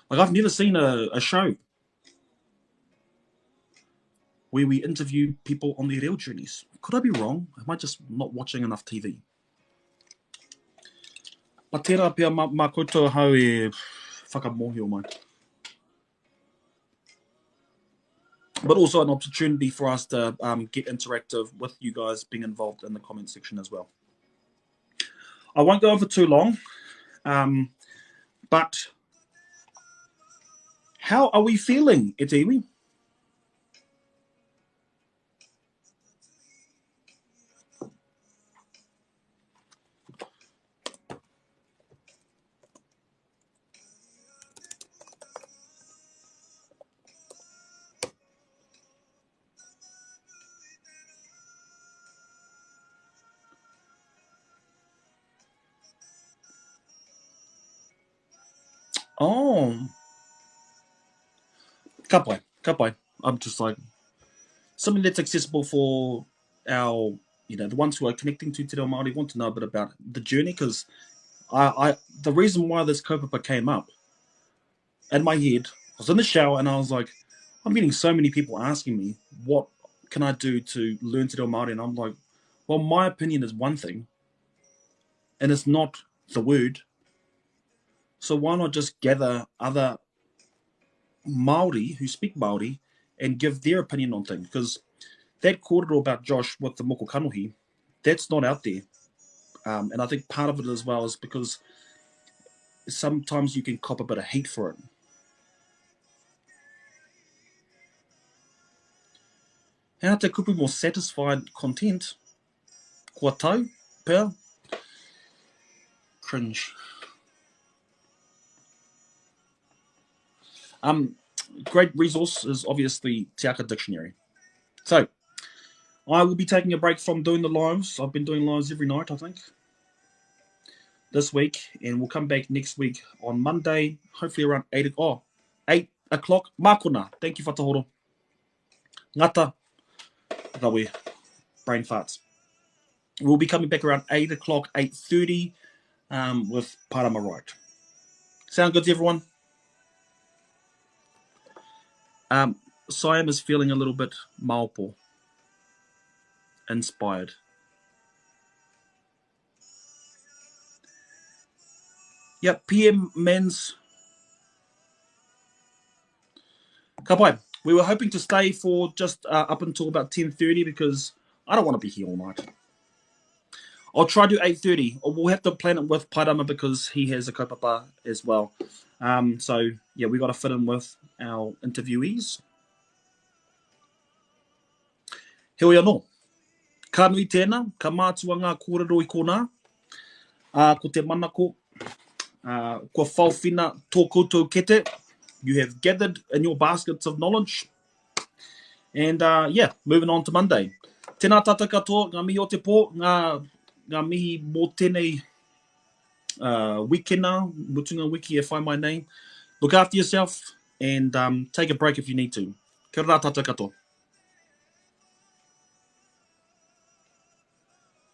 Like I've never seen a, a show where we interview people on their reo journeys. Could I be wrong? Am I just not watching enough TV? But tērā pea mā, mā koutou ahau e whakamōhio mai. But also an opportunity for us to um, get interactive with you guys being involved in the comment section as well. I won't go on for too long, um, but how are we feeling, e te iwi? Oh. Ka pai, ka pai. I'm just like, something that's accessible for our, you know, the ones who are connecting to Te Reo Māori want to know a bit about the journey because I, I, the reason why this kaupapa came up in my head, I was in the shower and I was like, I'm getting so many people asking me, what can I do to learn Te Reo Māori? And I'm like, well, my opinion is one thing, and it's not the word. So why not just gather other Māori who speak Māori and give their opinion on things? Because that kōrero about Josh with the moko kanohi, that's not out there. Um, and I think part of it as well is because sometimes you can cop a bit of heat for it. He aha te kupu mō satisfied content? Kua tau, pea? Cringe. Um, great resource is obviously Te Aka Dictionary. So, I will be taking a break from doing the lives. I've been doing lives every night, I think, this week, and we'll come back next week on Monday, hopefully around 8, oh, 8 o'clock. Mākona, thank you, Whatahoro. Ngata, rawe, brain farts. We'll be coming back around 8 o'clock, 8.30 um, with Parama Wright. Sound good to everyone? Um, Siam is feeling a little bit maopo, inspired. Yep, PM men's. Ka pai. We were hoping to stay for just uh, up until about 10.30 because I don't want to be here all night. I'll try to do 8.30 or we'll have to plan it with Pairama because he has a kaupapa as well. Um, so, yeah, we got to fit in with our interviewees. Heoi anō, ka nui tēnā, ka mātua ngā kōrero i konā, ā, ko te manako, ā, kua whaowhina tō koutou kete, you have gathered in your baskets of knowledge, and uh, yeah, moving on to Monday. Tēnā tātou katoa, ngā mihi o te pō, ngā, ngā mihi mō tēnei uh, wikena, mutunga wiki e whai mai nei. Look after yourself and um, take a break if you need to. Kia ora rā tātou katoa.